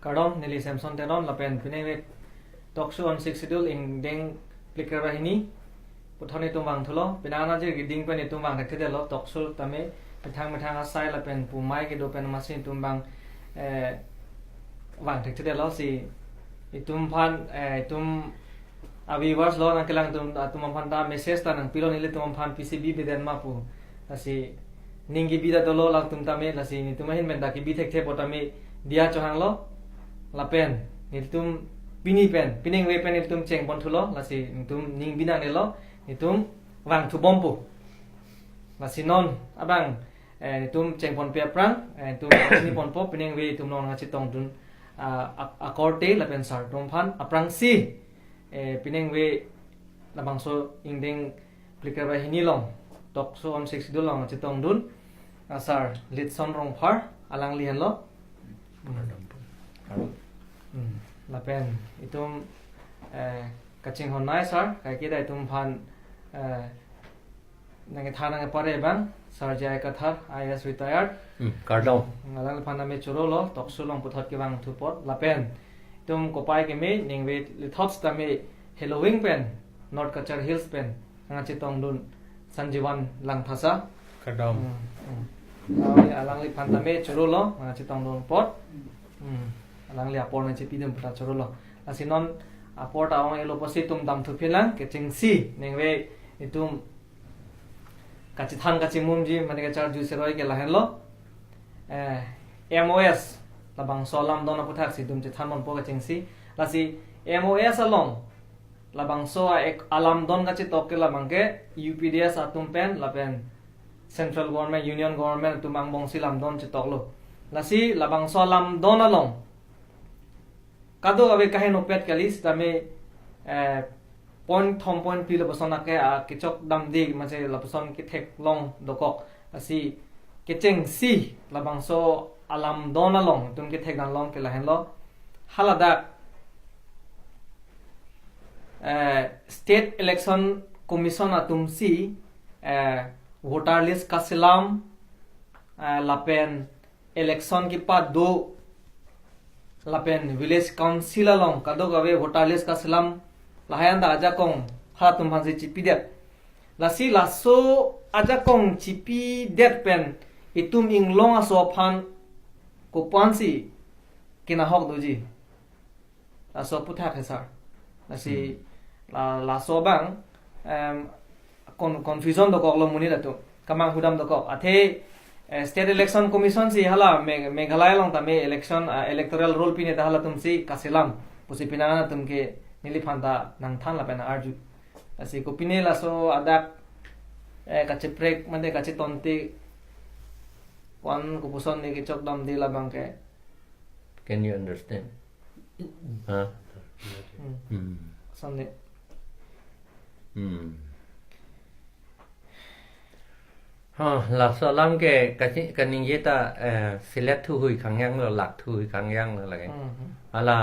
Kardom nili Samson Teron lapen pineng talk show on six schedule ing deng plikar bahini puthani tumwang thulo pinana je giding pen tumwang thakthide lo talk show tame mithang mithang asai lapen pumai ke do pen masin tumbang wang thakthide lo si itum phan itum viewers lo nang kelang tum tum phan ta message ta nang pilo nili tum phan PCB beden ma pu lasi ninggi bida dolo lang tum tame lasi ni tumahin men da ki bi thek the potame dia chohang lo lapen nitum pini pen pining we pen nitum cheng bon thulo lasi nitum ning binang ne lo nitum wang thu bom pu lasi non abang nitum cheng pon pe prang tum ni pon po pining we tum non ngachi tong dun akorte lapen sar tum phan aprang si pining we labang so ingding plikar ba hinilong tok so on six dulong ngachi tong dun asar litson rong phar alang lihan lo lapen itum kaching hon nai sar kai ki dai tum phan nange thana nge pare bang sar jai kathar IS retired kardom alang phan na me churo lo tok su long puthot ki bang thupot lapen itum kopai ke me ningwe lithots ta me Halloween pen North Kachar Hills pen ngachi tong dun Sanjiwan lang thasa kardom alang li phan ta me churo lo ngachi tong dun pot alang li apor na chipi dum pata choro lo asinon apor ta ong elo pasi tum dam thu philang ke ching si nengwe itum kachi than kachi mum ji mane ke char ju se roi ke lahen lo MOS la bang so lam don aputhak si tum che than mon po ke ching si lasi MOS along la bang so ek alam don kachi tok ke la bang ke UPDS atum pen la pen central government union government tum ang bong si lam don che tok lo lasi la bang so lam don along kado abe kahen opet kalis tame point thom point pi lapason ake a kichok dam di mache lapason ki thek long dokok asi kecheng si labang so alam don along tum ki thek dan long ke lahen lo haladak state election commission atum si voter list kasilam lapen election ki pa do lapen village council along kado gawe voter list kasilam lahayan da aja kong ha tum phan si chipi det lasi laso aja kong chipi det pen itum ing long aso phan ko pan si kina hok doji laso putha khesar lasi la laso bang confusion do kok lo muni da tu kamang hudam do kok athe state election commission si hala Meghalaya long tame election electoral roll pine ta hala tum si kasilam pusi pinana tum ke nili phanda nang than la pena arju asi ko pine la so adak kachi prek mande kachi tonti wan ko puson ni ke chok dam di la bang ke. Can you understand? Huh? Sonde. La salam ke kachi kaning yeta select thu hui khangyang lo lak thu hui khangyang lo lage ala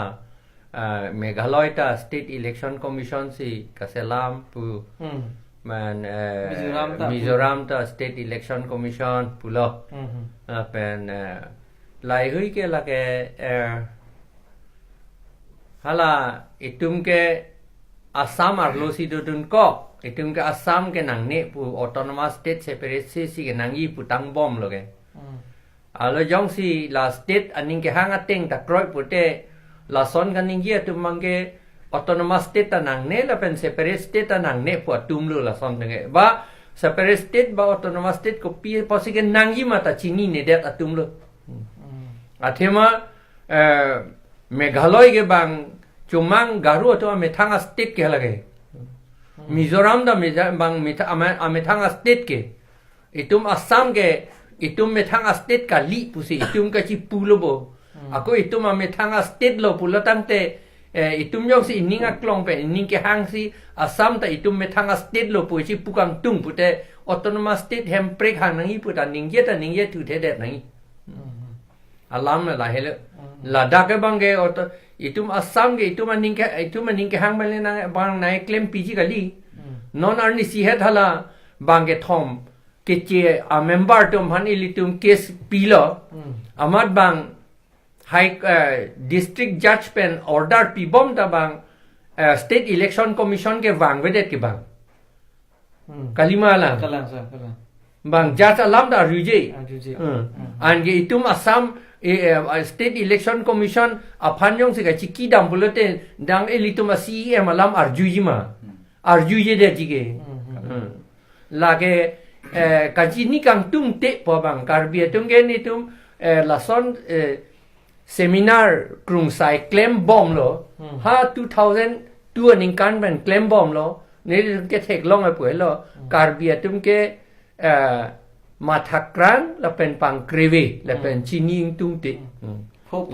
Meghalaya ta state election commission si kaselam pu man Mizoram ta state election commission pulo pen lai hui ke lage hala itum ke Assam ar lo si dun ko itum ke Assam ke nang ne pu autonomous state separate si si ke nang yi pu tang bom lo ke alo jong si la state aning ke hang ateng ta kroi pu te la son kan ning ye tum mang ke autonomous state ta nang ne la pen separate state ta nang ne pu atum lo la son nge ba separate state ba autonomous state ko pi posi ke nang yi ma ta chini ne det atum lo athema Meghalaya ke bang chumang garu to methanga state ke lage Mizoram da bang methanga state ke itum Assam ke itum methanga state ka li pusi itum ka chi pulo bo ako itum methanga state lo pulo tangte itum yong si ininga klong pe ining ke hang si Assam ta itum methanga state lo pu chi pukang tung pute autonomous state hem prek hang nangi puta ningye ta ningye thu the det nangi alam la hele Ladakh ke bang ke itum Assam ke itum aning ke hang bale na bang nai claim PG kali non arni si het hala bang ke thom ke che a member tum han ilitum case pilo amat bang high district জাজ PAN order পিবম তা বাং state election commission কে বাং বেদে কি বাং kalima lang kalang sa kalang bang judge alam da ruje ruje an ge itum Assam state election commission aphan yong se ga chi ki dam bulote dang elitum CEM alam arjuji ma arjuje de ji ge lage kaji ni kang tum te po bang karbi tum ge ni tum lason seminar krung sai claim bomb lo ha 2002 aning kan ban claim bomb lo ne ke thek long ai pue lo karbi tum ke mathakran la pen pang kreve la pen chini tum te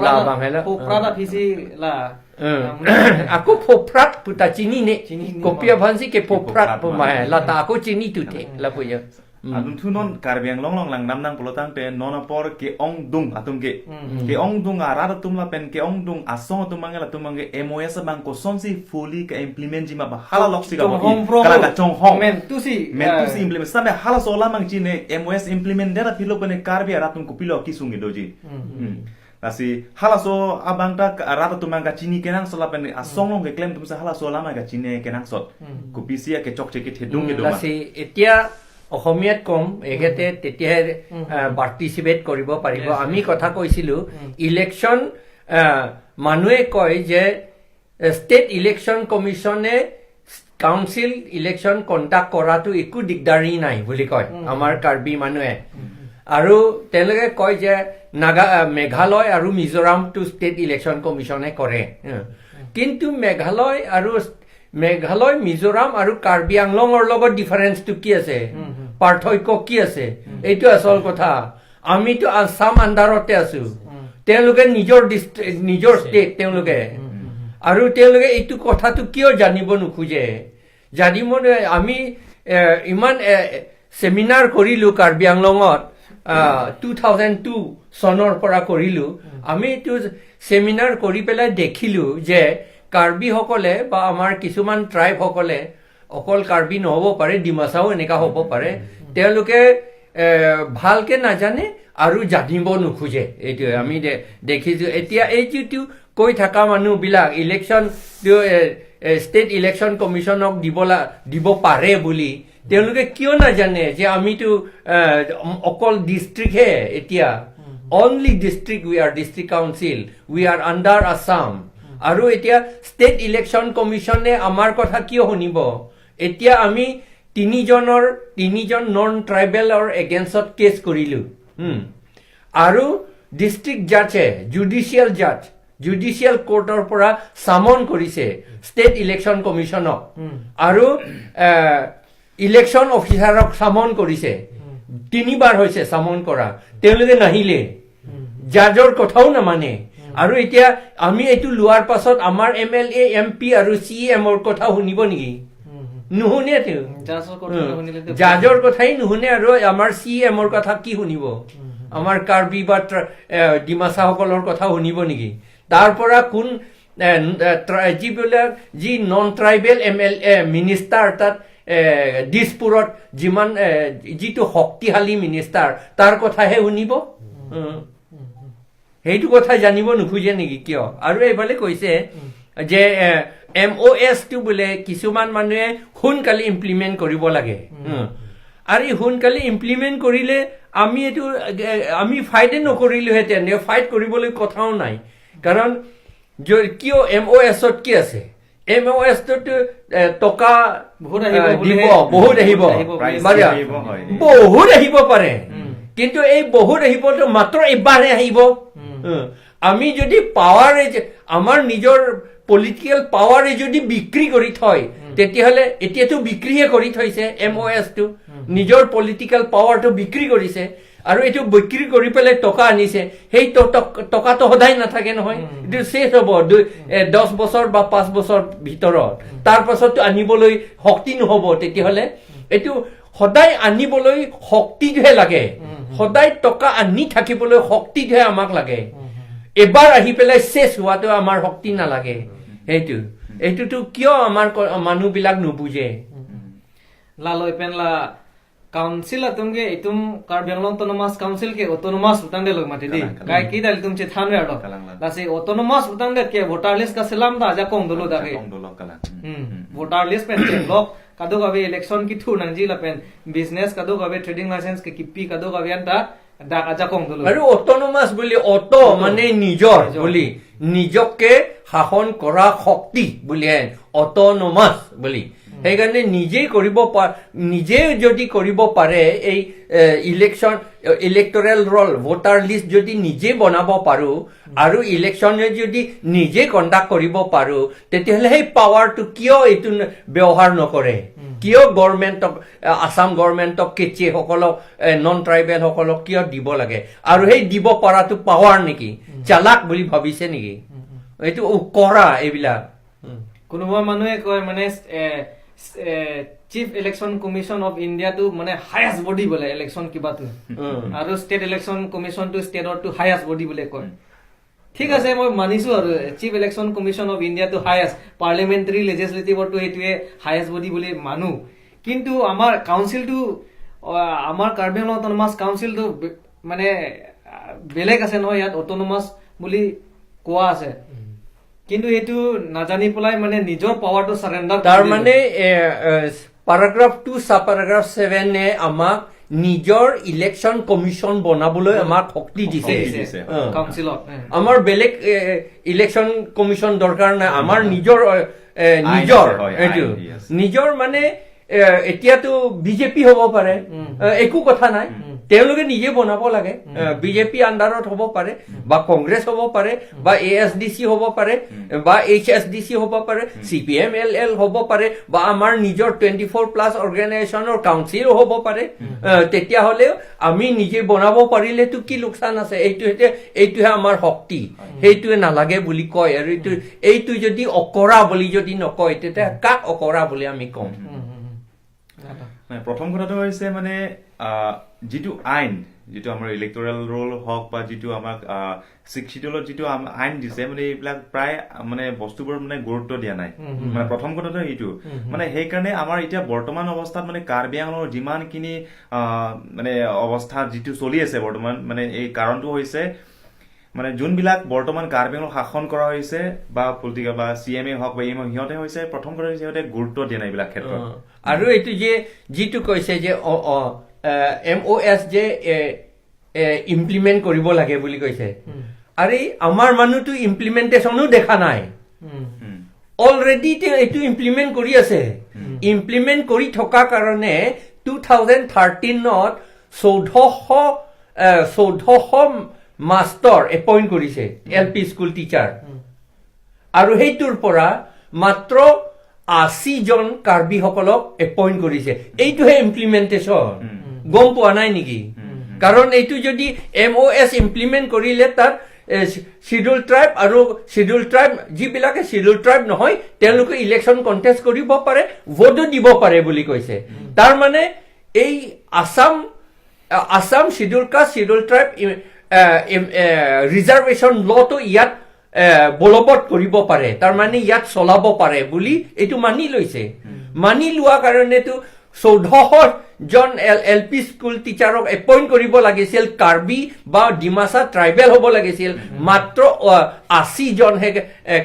la bang la phopra phisi la aku phoprat puta chini ne kopia bhansi ke phoprat po ma la ta aku chini tu te la pu ya atum thu non karbi anglong long lang nam nang polotang te non apor ke ong dung atum ke ong dung ara tum la pen ke ong dung asong atum mangal atum mange MOS bang ko sonsi fully ke implement jima ba hala lok siga kala ka chong hong men tu si implement same hala sola mang chine MOS implement dera philo pene karbi ara tum ko pilo ki sungi doji asi hala so abang ta rata tumang ka chini kenang sola pen asong long ke claim tum sa hala sola ma ka chine kenang sot ko pisia ke chok che ke thedung ke doma asi etia অসমীয়াত কম এখেতে তেতিয়াহে participate কৰিব পাৰিব। আমি কথা কৈছিলোঁ election মানুহে কয় যে ষ্টেট ইলেকশ্যন কমিশ্যনে কাউন্সিল ইলেকশ্যন কণ্ডাক্ট কৰাটো একো দিগদাৰী নাই বুলি কয় আমাৰ কাৰ্বি মানুহে। আৰু তেওঁলোকে কয় যে নাগা মেঘালয় আৰু মিজোৰামটো ষ্টেট ইলেকশ্যন কমিশ্যনে কৰে, কিন্তু মেঘালয় মিজোৰাম আৰু কাৰ্বি আংলঙৰ লগত ডিফাৰেন্সটো কি আছে, পাৰ্থক্য কি আছে, এইটো আচল কথা। আমিতো আছাম আণ্ডাৰতে আছো, তেওঁলোকে নিজৰ নিজৰ ষ্টেট তেওঁলোকে, আৰু তেওঁলোকে এইটো কথাটো কিয় জানিব নোখোজে? জানিব আমি ইমান চেমিনাৰ কৰিলো কাৰ্বি আংলঙত 2002 চনৰ পৰা কৰিলো। আমি এইটো চেমিনাৰ কৰি পেলাই দেখিলো যে কাৰ্বিসকলে বা আমাৰ কিছুমান ট্ৰাইবসকলে, অকল কাৰ্বি নহ'ব পাৰে, ডিমাচাও এনেকুৱা হ'ব পাৰে, তেওঁলোকে ভালকে নাজানে আৰু জানিব নোখোজে। এইটোৱে আমি দেখিছোঁ। এতিয়া এই যিটো কৈ থকা মানুহবিলাক ইলেকশ্যন ষ্টেট ইলেকশ্যন কমিশ্যনক দিব পাৰে বুলি, তেওঁলোকে কিয় নাজানে যে আমিতো অকল ডিষ্ট্ৰিক্টহে, এতিয়া only district, we are district council, we are under Assam. আৰু এতিয়া ষ্টেট ইলেকশ্যন কমিশ্যনে আমাৰ কথা কিয় শুনিব? এতিয়া আমি তিনিজন নন ট্ৰাইবেলৰ এগেইনষ্টত কেছ কৰিলো, আৰু ডিষ্ট্ৰিক্ট জাজে জুডিচিয়েল জাজ জুডিচিয়েল কোৰ্টৰ পৰা চামন কৰিছে ষ্টেট ইলেকশ্যন কমিশ্যনক আৰু ইলেকশ্যন অফিচাৰক চামন কৰিছে। তিনিবাৰ হৈছে চামন কৰা, তেওঁলোকে নাহিলে, জাজৰ কথাও নামানে। আৰু এতিয়া আমি এইটো লোৱাৰ পাছত আমাৰ MLA, MP আৰু CM ৰ কথা শুনিব নেকি? নুশুনে তেওঁ। জাজৰ কথাই নুশুনে আৰু আমাৰ CM ৰ কথা কি শুনিব? আমাৰ কাৰ্বি বা ডিমাচাসকলৰ কথা শুনিব নেকি? তাৰ পৰা কোন যিবিলাক যি নন ট্ৰাইবেল MLA minister তাত দিছপুৰত যিমান যিটো শক্তিশালী মিনিষ্টাৰ তাৰ কথাহে শুনিব? সেইটো কথা জানিব নোখোজে নেকি কিয়? আৰু এইফালে কৈছে যে MOS টো বোলে কিছুমান মানুহে সোনকালে ইমপ্লিমেণ্ট কৰিব লাগে, আৰু এই সোনকালে ইমপ্লিমেণ্ট কৰিলে আমি এইটো আমি ফাইটে নকৰিলোহেঁতেন, ফাইট কৰিবলৈ কথাও নাই। কাৰণ কিয় MOS ত কি আছে? MOS টোত টকা বহুত আহিব দিব, বহুত আহিব, বহুত আহিব পাৰে, কিন্তু এই বহুত আহিবতো মাত্ৰ এবাৰহে আহিব। আমি যদি পাৱাৰে আমাৰ নিজৰ পলিটিকেল পাৱাৰে যদি বিক্ৰী কৰি থয়, তেতিয়াহ'লে এতিয়াতো বিক্ৰীহে কৰি থৈছে MOS টো, নিজৰ পলিটিকেল পাৱাৰটো বিক্ৰী কৰিছে, আৰু এইটো বিক্ৰী কৰি পেলাই টকা আনিছে। সেই টকাটো সদায় নাথাকে নহয়, এইটো শেষ হ'ব 10 বছৰ বা 5 বছৰ ভিতৰত, তাৰ পাছততো আনিবলৈ শক্তি নহ'ব। তেতিয়াহ'লে এইটো সদায় আনিবলৈ শক্তিটোহে লাগে, সদায় টকা আনি থাকিবলৈ শক্তিটোহে আমাক লাগে। এবাৰ আহি পেলাই শেষ হোৱাটো আমাৰ শক্তি নালাগে। এইটোতো কিয় আমাৰ মানুহবিলাক নুবুজে? লা লৈ পেন লা কাউন্সিল তুমগে ইতুম কাৰ্বি আংলং অট'নমাছ কাউন্সিল কে অট'নমাছ উতাং দে লগ মাতি দি কাই কি দাল তুম চে থান রে লাসি অট'নমাছ উতাং দে কে ভোটার লিস্ট কা সেলাম দা যা কং দলো দা কে ভোটার লিস্ট পেন চে লক কাদো কাবে ইলেকশন কি থু নাং জি লা পেন বিজনেস কাদো কাবে ট্রেডিং লাইসেন্স কে কিপি কাদো কাবে আন্তা দা আজা কং দলো। আৰু অট'নমাছ বুলি অট' মানে নিজৰ বুলি, নিজকে শাসন কৰা শক্তি বুলি অট'নমাছ বুলি। সেইকাৰণে নিজেই কৰিব, নিজে যদি কৰিব পাৰে এই election electoral roll voter list যদি নিজে বনাব পাৰো আৰু ইলেকশ্যনে যদি নিজে কণ্ডাক্ট কৰিব পাৰো, তেতিয়াহ'লে সেই পাৱাৰটো কিয় এইটো ব্যৱহাৰ নকৰে? কিয় গভৰ্ণমেণ্টক, আছাম গভৰ্ণমেণ্টক, কেচিসকলক, নন ট্ৰাইবেলসকলক কিয় দিব লাগে? আৰু সেই দিব পৰাটো পাৱাৰ নেকি? চালাক বুলি ভাবিছে নেকি? এইটো কৰা এইবিলাক। কোনোবা মানুহে কয় মানে চিফ ইলেকশ্যন কমিশ্যন অফ ইণ্ডিয়াটো মানে হায়েষ্ট বডি বোলে ইলেকশ্যন কিবাটো, আৰু ষ্টেট ইলেকশ্যন কমিশ্যনটো ষ্টেটৰটো হায়েষ্ট বডি বুলি কয়। ঠিক আছে, মই মানিছো আৰু চিফ ইলেকশ্যন কমিশ্যন অফ ইণ্ডিয়াটো হায়েষ্ট, পাৰ্লিমেণ্টাৰী লেজিছলেটিভৰটো সেইটোৱে হায়েষ্ট বডি বুলি মানো। কিন্তু আমাৰ কাউন্সিলটো, আমাৰ কাৰ্বি আংলং অট'নমাছ কাউন্সিলটো মানে বেলেগ আছে নহয়, ইয়াত অট'নমাছ বুলি কোৱা আছে, কিন্তু এইটো নাজানি পেলাই মানে নিজৰ পাৱাৰটো চাৰেণ্ডাৰ। তাৰ মানে পেৰাগ্ৰাফ 2 সাব পেৰাগ্ৰাফ 7-এ আমাক নিজৰ ইলেকশ্যন কমিশ্যন বনাবলৈ আমাক শক্তি দিছে। কাউন্সিলত আমাৰ বেলেগ ইলেকশ্যন কমিশ্যন দৰকাৰ নাই, আমাৰ নিজৰ নিজৰ এইটো নিজৰ মানে এতিয়াতো বিজেপি হ'ব পাৰে, একো কথা নাই, তেওঁলোকে নিজে বনাব লাগে। বিজেপি আণ্ডাৰত হ'ব পাৰে বা কংগ্ৰেছ হ'ব পাৰে বা এ এছ ডি চি হ'ব পাৰে বা এইচ এছ ডি চি হ'ব পাৰে, C P M L L হ'ব পাৰে বা আমাৰ নিজৰ 24+ অৰ্গেনাইজেশ্যনৰ কাউন্সিলো হ'ব পাৰে। তেতিয়াহ'লেও আমি নিজে বনাব পাৰিলেতো কি লোকচান আছে? এইটোহে আমাৰ শক্তি, সেইটোৱে নালাগে বুলি কয়। আৰু এইটো যদি অকৰা বুলি যদি নকয়, তেতিয়া কাক অকৰা বুলি আমি কম? প্ৰথম কথাটো হৈছে মানে যিটো আইন, যিটো আমাৰ ইলেক্টৰেল ৰোল হওক বা যিটো আমাক ছিক্স চিডিউলত যিটো আইন দিছে, মানে এইবিলাক প্ৰায় মানে বস্তুবোৰ মানে গুৰুত্ব দিয়া নাই। মানে প্ৰথম কথাটো এইটো, মানে সেইকাৰণে আমাৰ এতিয়া বৰ্তমান অৱস্থাত মানে কাৰ্বি আংলঙৰ যিমানখিনি মানে অৱস্থা যিটো চলি আছে বৰ্তমান, মানে এই কাৰণটো হৈছে মানে যোনবিলাক বৰ্তমান কাৰ্বি আংলং শাসন কৰা হৈছে বা পলিটিকেল বা চি এম এ হওক বা এম, সিহঁতে হৈছে প্ৰথম কথা সিহঁতে গুৰুত্ব দিয়া নাই এইবিলাক ক্ষেত্ৰত। আৰু এইটো যে যিটো কৈছে যে এম অ' এছ যে ইমপ্লিমেণ্ট কৰিব লাগে বুলি কৈছে, আৰে আমাৰ মানুহটো ইমপ্লিমেণ্টেশ্যনো দেখা নাই। অলৰেডি তেওঁ এইটো ইমপ্লিমেণ্ট কৰি আছে। ইমপ্লিমেণ্ট কৰি থকা কাৰণে 2013ত 1400 মাষ্টৰ এপইণ্ট কৰিছে, এল পি স্কুল টিচাৰ, আৰু সেইটোৰ পৰা মাত্ৰ 80জন কাৰ্বিসকলক এপইণ্ট কৰিছে। এইটোহে ইমপ্লিমেণ্টেশ্যন, গম পোৱা নাই নেকি? কাৰণ এইটো যদি এম অ' এছ ইমপ্লিমেণ্ট কৰিলে তাত চিডিউল ট্ৰাইব আৰু চিডিউল ট্ৰাইব যিবিলাকে চিডিউল ট্ৰাইব নহয় তেওঁলোকে ইলেকশ্যন কণ্টেষ্ট কৰিব পাৰে, ভোটো দিব পাৰে বুলি কৈছে। তাৰ মানে এই Assam schedule caste schedule tribe reservation লটো ইয়াত বলবৎ কৰিব পাৰে, তাৰমানে ইয়াত চলাব পাৰে বুলি এইটো মানি লৈছে। মানি লোৱা কাৰণেতো 1400 জন এল পি স্কুল টিচাৰক এপইণ্ট কৰিব লাগিছিল, কাৰ্বি বা ডিমাচা ট্ৰাইবেল হ'ব লাগিছিল, মাত্ৰ 80জনহে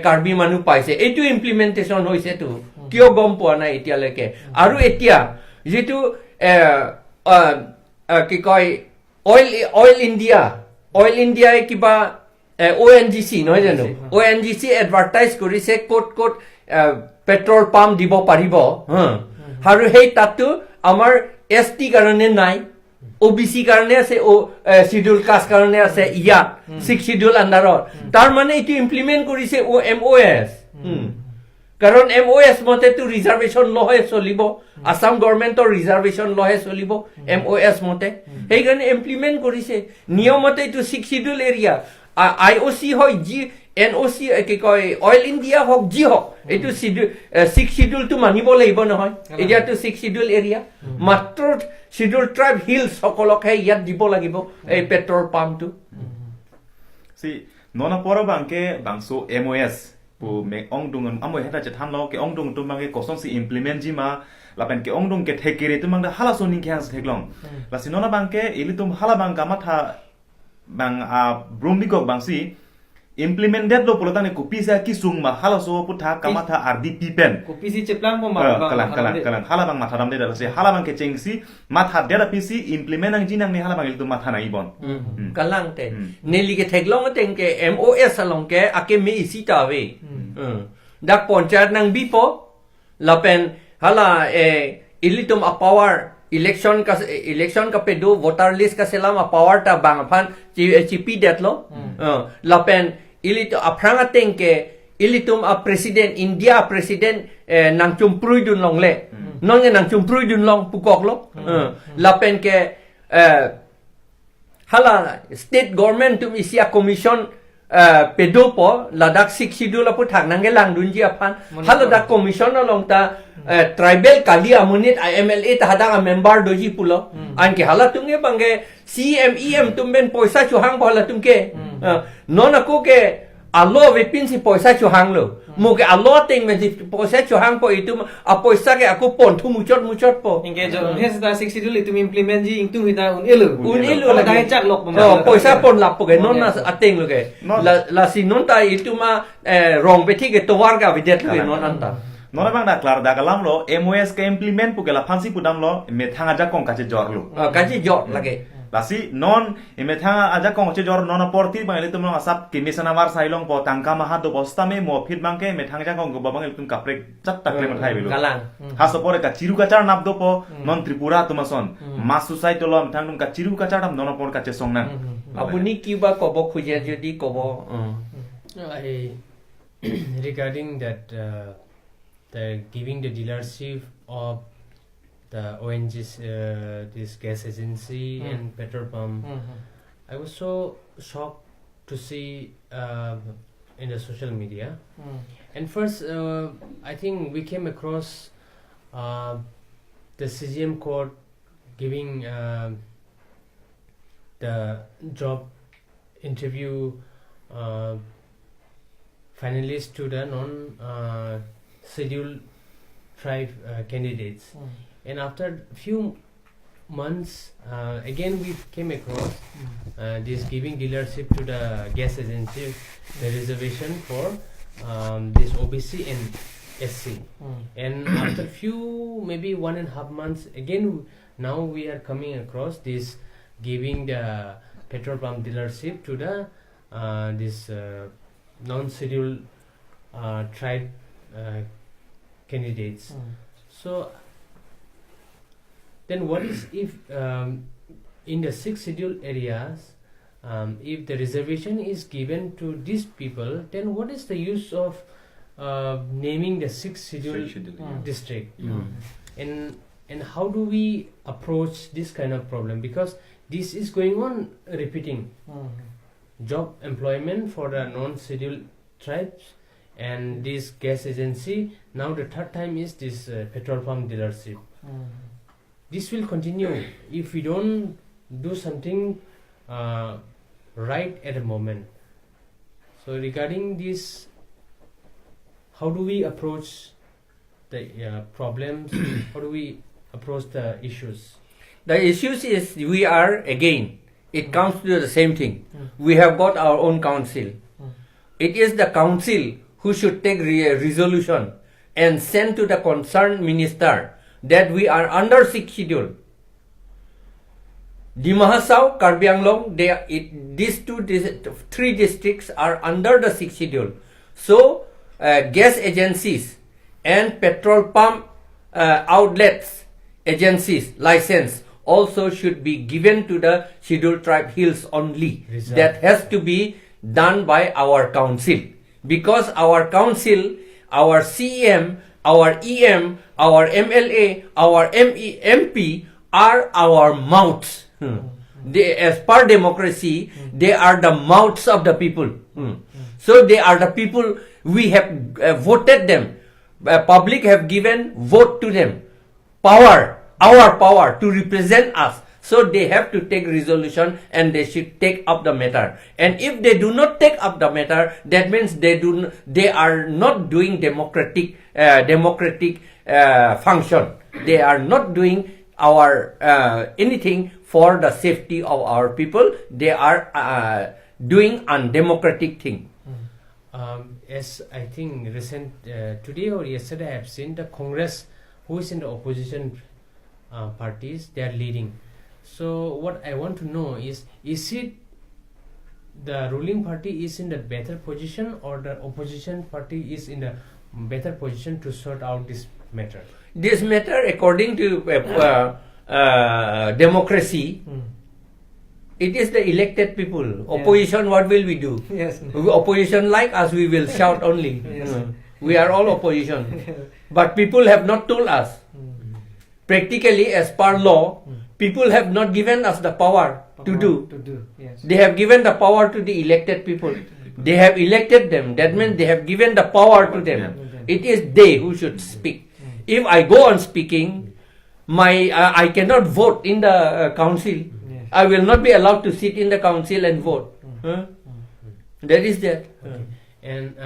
কাৰ্বি মানুহ পাইছে। এইটো ইমপ্লিমেণ্টেশ্যন হৈছেতো, কিয় গম পোৱা নাই এতিয়ালৈকে? আৰু এতিয়া যিটো কি কয় অইল ইণ্ডিয়াই কিবা অ' এন জি চি নহয় জানো, অ' এন জি চি এডভাৰটাইজ কৰিছে ক'ত ক'ত পেট্ৰল পাম্প দিব পাৰিব, হা, আৰু সেই তাতো আমাৰ এছ টি কাৰণে নাই, অ' বি চি কাৰণে আছে, অ' চিডিউল কাষ্ট কাৰণে আছে ইয়াত ছিক্স চিডিউল আণ্ডাৰত। তাৰ মানে এইটো ইমপ্লিমেণ্ট কৰিছে অ' এম অ' এছ, কাৰণ এম অ' এছ মতেতো ৰিজাৰ্ভেশ্যন লহে চলিব, আছাম গভৰ্ণমেণ্টৰ ৰিজাৰ্ভেশ্যন লহে চলিব এম অ' এছ মতে, সেইকাৰণে ইমপ্লিমেণ্ট কৰিছে। নিয়মতে এইটো ছিক্স চিডিউল এৰিয়া আই অ' চি হয়, যি এন অ' চি কি কয় অইল ইণ্ডিয়া হওক যি হওক, এইটো ছিক্স চিডিউলটো মানিব লাগিব নহয়। এতিয়াতো ছিক্স চিডিউল এৰিয়া মাত্ৰ চিডিউল ট্ৰাইব হিলছ সকলকহে ইয়াত দিব লাগিব এই petrol পাম্পটো। Si nona poro bangke bangso MOS pu me ong dung amo heta che than lo ke ong dung tum bangke koson si implement ji ma Lapen ke ongdong ke thekere tumang da hala so ning ke hang theklong la sinona bangke ilitum hala bang kamatha bang a brombi kok bang si implemented lo polotan ne kopi sa ki sung ma hala so putha kamatha RDP pen kopi si cheplang po ma kalang kalang kalang hala bang matha dam de da se hala bang ke cheng si matha de da PC implement ang jinang ne hala bang ilitum matha nai bon kalang te neli ke theklong teng ke MOS along ke ake me isi ta we dak panchayat nang bi po lapen hala ilitum a power election ka pedo voter list ka selam a power ta bang phan chi det lo lapen ilito apranga tengke ilitum a president India president nang chum prui dun long le non nang chum prui dun long pukok lo lapen ke hala state government tum isia commission pedo po Ladakh six schedule apu thak nang lang dun ji aphan hala da commission along ta tribal kali amunit MLA ta hadang a member doji pulo anke hala tunge bangge CMEM tum ben poisa chuhang hala tumke non ako ke alo vepin si poisa chuhang lo mo ke alo teng men si poisa chuhang po itu a poisa ke aku pon thu muchot muchot po inge jo hes da six schedule itu implement ji ingtung hita un elu la dai chak lok poisa pon lap po ke non na ateng lo ke la si non ta itu ma rong be thi ke towar ga videt lo non anta nona bang da klar da kalam lo MOS ke implement pu ke la phansi pudam lo me thanga ja kong kache jor lo kache jor lage lasi non me thanga aja kong che jor non porti bang ile tum long asap ke misana war sailong po tangka maha do bosta me mo phit bang ke me thanga ja kong go bang ile tum kapre chat takle ma thai belo kalang ha so pore ka chiru kachar nap do po non Tripura tumason mas suicide lo me thang tum ka chiru kachar dam non por kache song na apuni kiba kobo khuje jodi kobo. I regarding that the giving the dealership of the ONGs, this gas agency and petrol pump. I was so shocked to see in the social media. And first, I think we came across the CGM court giving the job interview finalists to the non scheduled tribe candidates. And after few months, again we came across this giving dealership to the gas agency, the reservation for this OBC and SC. And after few, maybe 1.5 months, again now we are coming across this giving the petrol pump dealership to the this non-scheduled tribe candidates. So then what is if in the 6 scheduled areas, if the reservation is given to these people, then what is the use of naming the 6 scheduled district? And how do we approach this kind of problem? Because this is going on repeating. Job employment for the non-scheduled tribes and this gas agency. Now the third time is this petrol pump dealership. This will continue if we don't do something right at the moment. So regarding this, how do we approach the problems? How do we approach the issues? The issues is we are again, it comes to the same thing. We have got our own council. It is the council who should take resolution and send to the concerned minister that we are under 6th schedule. Dima Hasao, Karbi Anglong, these three districts are under the 6th schedule. So, gas agencies and petrol pump outlets agencies license also should be given to the scheduled tribe hills only. Reserve. That has to be done by our council, because our council, our CM, our EM, our MLA, our ME, MP are our mouths. They, as per democracy, they are the mouths of the people. So they are the people we have voted them. Public have given vote to them. Power, our power to represent us. So they have to take resolution and they should take up the matter. And if they do not take up the matter, that means they are not doing democratic function. They are not doing our anything for the safety of our people. They are doing undemocratic thing. As I think recent today or yesterday, I have seen the Congress, who is in the opposition parties, they are leading. So what I want to know is it the ruling party is in the better position or the opposition party is in the better position to sort out this matter? This matter, according to democracy, it is the elected people. Opposition, what will we do? Yes. Opposition like us, we will shout only. Yes. We are all opposition. But people have not told us. Practically, as per law, people have not given us the power to do. To do, yes. They have given the power to the elected people. They have elected them. That means they have given the power to them. Yeah. It is they who should speak. If I go on speaking, my I cannot vote in the council. Yes. I will not be allowed to sit in the council and vote. Huh? That is that. Okay. And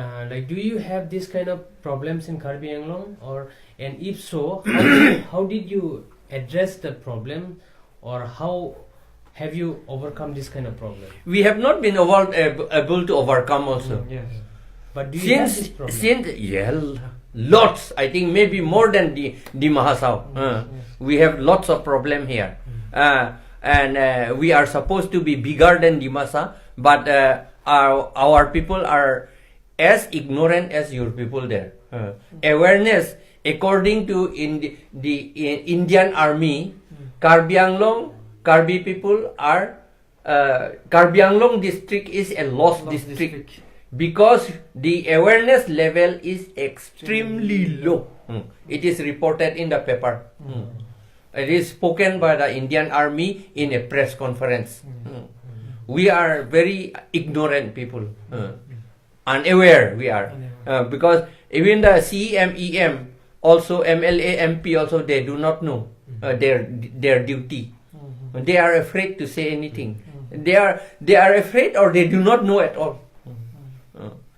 do you have this kind of problems in Karbi Anglong, or and if so, how did you address the problem, or how have you overcome this kind of problem? We have not been able to overcome also. Yes. But do you have this problem? Since yeah, lots. I think maybe more than the Dima Hasao. Yes. We have lots of problem here, and we are supposed to be bigger than Dimasa, but our people are as ignorant as your people there. Awareness, according to in the Indian Army, Karbi Anglong, Karbi people are Karbi Anglong district is a lost district. Because the awareness level is extremely low. It is reported in the paper. It is spoken by the Indian Army in a press conference. We are very ignorant people. Unaware we are. Because even the CMEM, also MLA, MP also, they do not know their duty. They are afraid to say anything. They are afraid, or they do not know at all.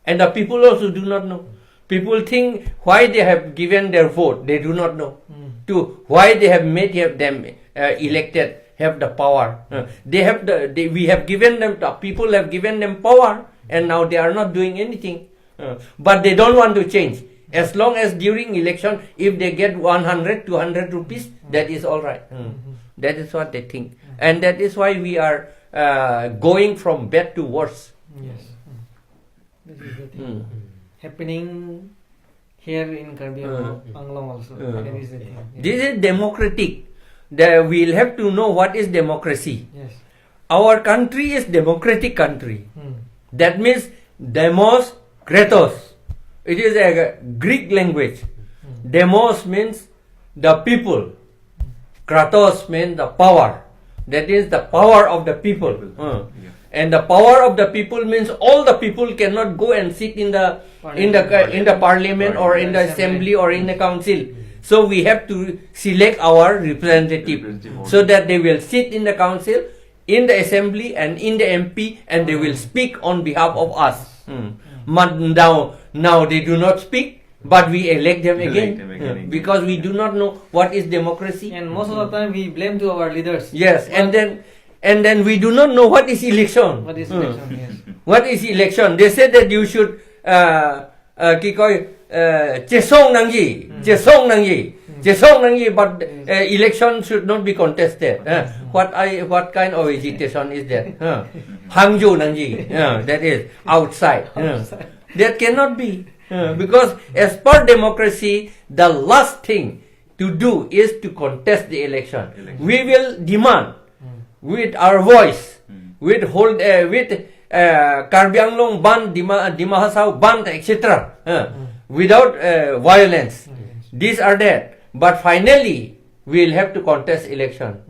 And the people also do not know. People think why they have given their vote, they do not know. To why they have made them elected, have the power. We have given them, the people have given them power, and now they are not doing anything. But they don't want to change. As long as during election, if they get 100, 200 rupees, that is all right. That is what they think. And that is why we are going from bad to worse. Yes. This is the thing happening here in Karbi Anglong also. That is the thing. Yeah. This is democratic. We'll have to know what is democracy. Yes. Our country is democratic country. That means demos kratos. It is a Greek language. Demos means the people. Kratos means the power. That is the power of the people. Yeah. And the power of the people means all the people cannot go and sit in the parliament or in the assembly or in the council. So we have to select our representative so that they will sit in the council, in the assembly, and in the MP, and they will speak on behalf of us. But now they do not speak, but we elect them again, because we do not know what is democracy. And most of the time we blame to our leaders. Yes, and then we do not know what is election. What is election, yes. What is election? They said that you should chesong nangji, chesong nangji, chesong nangji, but election should not be contested. What kind of agitation is that? Hangzhou nangji, that is outside. That cannot be. Because as per democracy, the last thing to do is to contest the election. We will demand with our voice, with hold, with Karbi Anglong ban, Dima Hasao ban, etc. Without violence. These are there. But finally, we will have to contest election.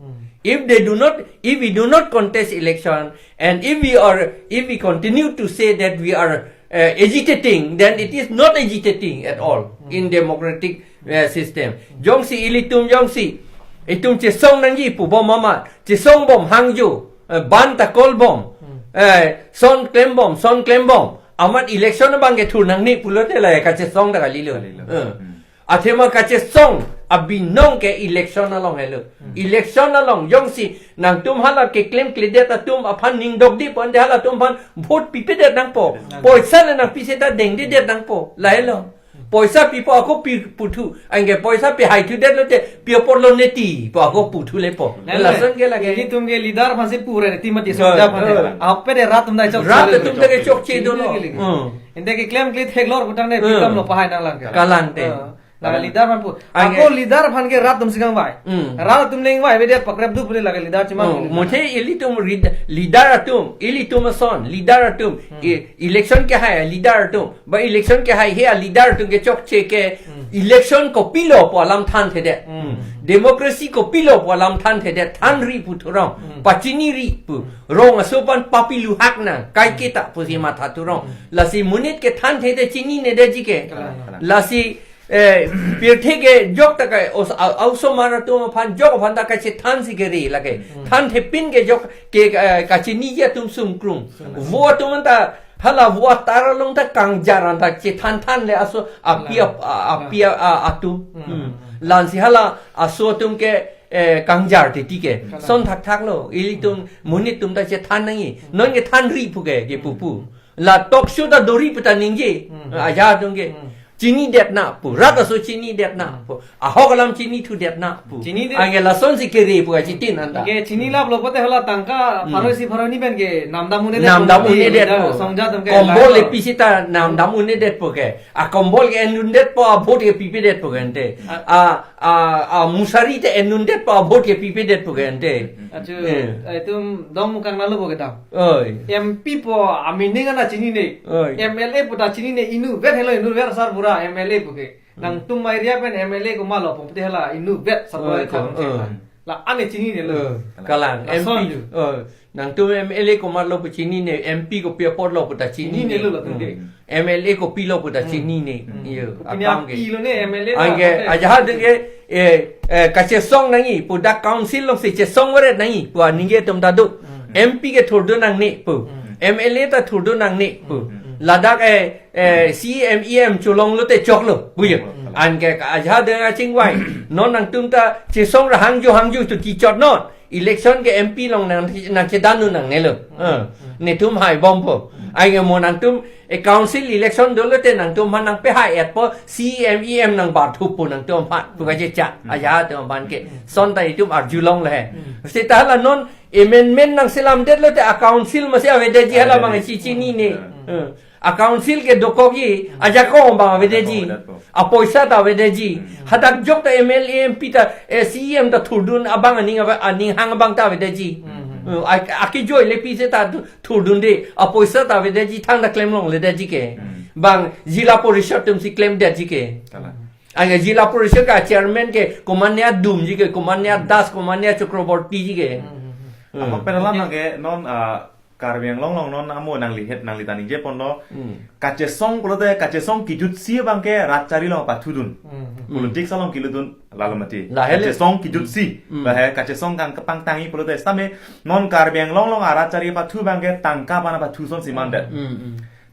If they do not, if we do not contest election, and if we continue to say that we are agitating, then it is not agitating at all in democratic system. Jongsi ilitum jongsi. Itum chesong nangji pu bom mama, chesong bom hangju, ban takol bom, son claim bom, son claim bom. Amat election bang ke thu nangni pulo te la ka chesong da kali lo. Athema kache song abinong ke election along hello. Election along yong si nang tum hala ke claim klide ta tum aphan ning dok di pon de hala tum phan vote pipe de nang po. Poisa le nang pise ta deng di de nang po. La hello. Poisa pipo ako pi puthu ange poisa pi hai thu de lo te pi por lo neti po ako puthu le po. La son ke lage. Ili tum ke leader phan se pure ne timati so ja phan. Ape de rat tum dai chok. Rat tum te ke chok che do lo. Inde ke claim kli thek lor butang ne pikam lo pahai nang lang. Kalang te. Laga leader phan pu. Ako leader phan ke rat tum sigang bai. Rat tum leng bai be pakrep du pule laga leader chima. Mothe ili tum leader tum ili tum son leader tum election ke hai leader tum ba election ke hai he leader tum ke chok che ke election ko pilo po lam than the de democracy ko pilo po lam than the de than ri pu thorong pachini ri pu rong aso pan papilu hak na kai ke ta pu si ma tha tu rong lasi munit ke than the de chini ne de ji ke lasi pirthe ke jok ta ka auso mara tu phan jok phan ta ka che than si ke ri lage than the pin ke jok ke ka chini ya tum sum krum vo tum ta hala vo tar long ta kang jaran ta che than than le aso apia apia atu lan si hala aso tum ke kangjar te tike son thak thak lo ili tum munit tum ta che than nangi non ke than ri pu ke ke pu pu la tok shu ta dori pu ta ningje aja tum ke chini det na pu rata so chini det na pu a hokalam chini thu det na pu ange la son si ke ri pu chi tin anda ke chini la lo pote hola tangka pharosi pharoni ben ke namdam une namdam une det songja tum ke kombol le pisita namdam une det pu ke a kombol ke enun det po a vote ke pipe det pu ke ante a a a musari te enun det po a vote ke pipe det pu ke ante achu tum dom mukang na lo bo ke ta oi MP po ami ninga na chini ne MLA po ta chini ne inu bet hello inu bet sar pura MLA po ke nang tum area pen MLA ko malo pong te hela inu bet sar pura kha la ane chini ne lo kalang MP nang tum MLA ko malo po chini ne MP ko pia por lo po ta chini ne lo la tum de MLA ko pi lo po ta chini ne yo akam ke pi lo ne MLA ange aja de ke kache song nangi pu da council lo se che song ware nangi pu ninge tum da du MP ke thurdu nang ne pu MLA ta thurdu nang ne pu Ladakh CMEM chulong lo te chok lo bu ye an ke aja de a ching wai non nang tum ta che song ra hang ju tu ti chot non election ke MP long nang nang che danu nang ne lo ne tum hai bom po ai ge mo nang tum e council election do lo te nang tum han nang pe hai et po CMEM nang ba thu pu nang tum phat pu ka che cha aja te ban ke son tai tum ar julong le se ta la non amendment nang selam det lo te a council ma se ave de ji hala bang chi chi ni ne a council ke dokogi aja ko ba ave de ji a poisa ta ave de ji hadak jok ta MLA MP ta CM ta thurdun abang aning aning hang bang ta ave de ji aki joy le pise ta thurdun de a poisa ta ave de ji thang ta claim long le de ji ke bang zila parishad tum si claim de ji ke ange zila parishad ka chairman ke Komanya Dum ji ke Komanya Das Komanya Chakraborty ji ke amok penalam nang ke non Karbi Anglong long non amo nang lihet nang litani je pon lo kache song polote kache song kijut si bang ke ratchari long pathudun politik salong kiludun lalomati kache song kijut si ba he kache song kang pang tangi polote stame non Karbi Anglong long arachari pathu bang ke tangka pana pathu son simande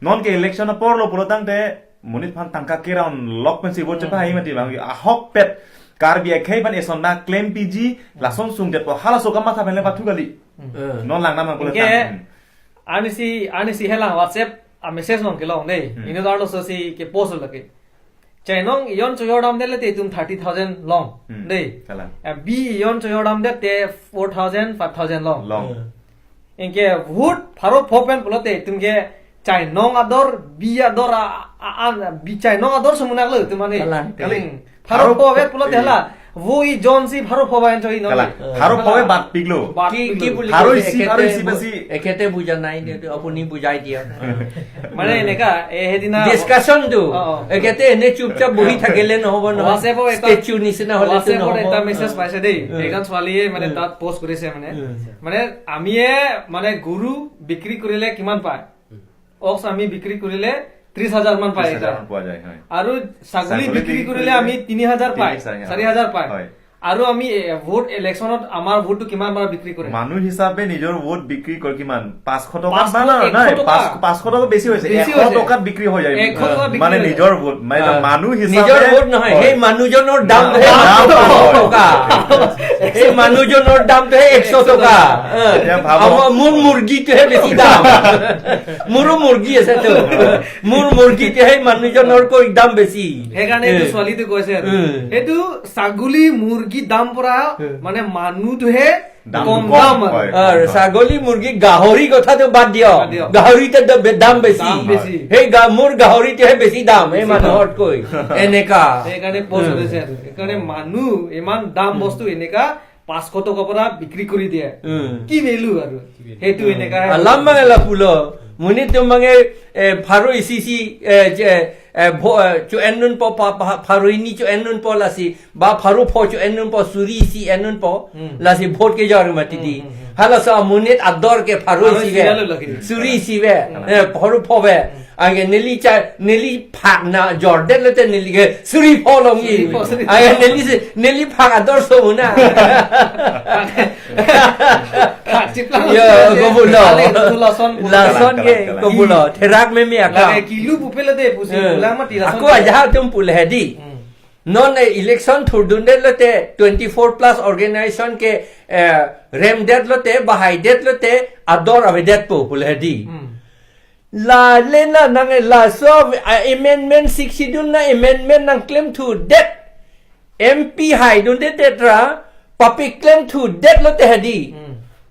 non ke election por lo polotang te munit phan tangka ke raun lok pen si vote pa hi mati bang ahok pet Karbi ekhei ban eson na claim PG lason sung det po hala so kama tha ben le pathu gali non lang nam polote anisi anisi helang WhatsApp a message nong ke long nei inu darlo so si ke post lake chainong yon choyodam dele te tum 30000 long nei b yon choyodam de te 4000 5000 long long inke vote pharo phopen polote tum ke chainong ador b ador an b chainong ador sumunak lo tum mane pharo phovet polote hela वो ই জন সি ভারো ফবায়ন চই ন ভারো ফবে বাদ পিগলো কি কি বুলি ভারো সি ভারো সি বেছি একেতে বুজা নাই আপুনি বুজাই দিয়া মানে এনেকা এহেদিনা ডিসকাশন দু একেতে এনে চুপচাপ বহি থাকিলে নহব নহয় হোয়াটসঅ্যাপৰ এটা স্ট্যাচু নিচিনা হলে তো নহব এটা মেসেজ পাইছে দেই এজন ছোৱালীয়ে মানে তাত পোস্ট কৰিছে মানে মানে আমিয়ে মানে গৰু বিক্ৰী কৰিলে কিমান পায় অক্স আমি বিক্ৰী কৰিলে 30000 মান পায় পোৱা যায় হয় আৰু ছাগলী বিক্ৰী কৰিলে আমি 3000 পায় 4000 পায় আৰু আমি ভোট ইলেকশ্যনত আমাৰ ভোটটো কিমান বাৰ বিক্ৰী কৰে? মানুহ হিচাপে নিজৰ ভোট বিক্ৰী কৰে কিমান? 500 টকা 500, বা নাই, 100 টকা। 500 টকা বেছি হৈছে, বেছি 100 হৈছে। টকাত বিক্ৰী হৈ যায়। 100 টকা বিক্ৰী মানে হৈ যায়। নিজৰ ভোট, মানে মানুহ হিচাপে নিজৰ ভোট নহয়, সেই মানুহজনৰ দাম দাম 100 টকা, সেই মানুহজনৰ দামটোহে 100 টকা। এতিয়া ভাবক। মোৰ মুৰ্গীটোহে বেছি দাম, মোৰো মুৰ্গী আছেতো, মোৰ মুৰ্গীটোহে সেই মানুহজনৰকৈ দাম বেছি। সেইকাৰণে এইটো ছোৱালীটো কৈছে আৰু সেইটো ছাগলী মুৰ্গী দাম পৰা মানে মানুহটোহে দামটো কম কম দাম আৰু। হয়। আৰু ছাগলী মুৰ্গী গাহৰি কথাটো বাদ দিয়ক, বাদ দিয়ক। গাহৰিতে দাম বেছি। দাম বেছি। সেই মোৰ গাহৰিটোহে বেছি দাম এই মানুহতকৈ, এনেকা। সেইকাৰণে পষ্ট হৈছে আৰু সেইকাৰণে মানুহ ইমান দাম বস্তু এনেকা 500 টকাৰ পৰা বিক্ৰী কৰি দিয়ে, কি ভেলু আৰু সেইটো এনেকা। Alam mga lapulo, ngunit yung mga pharo isisi chu ennun po pharo ini chu ennun po lasi ba pharo pho chu ennun po suri si ennun po lasi bhot ke jar matiti hala sa munit ador ke pharo pharo isi isi ve lagi. suri si ve pharo pho ve ange neli cha neli phak na jordan lete neli ke suri pho long yi suri pho, suri pho. ange neli neli phak ador so na Ya, kobulo. Lason ke kobulo. Terak me mi aka. Kilo pupele pusi pula mati Aku aja tum pulhedi. Non election thurdunde lote 24 plus organization ke rem det lote bahai det lote ador avedet po pulhedi. La lena nang la so amendment 6 schedule na amendment nang claim to det MP hai dun det tetra papi claim to det lote hedi.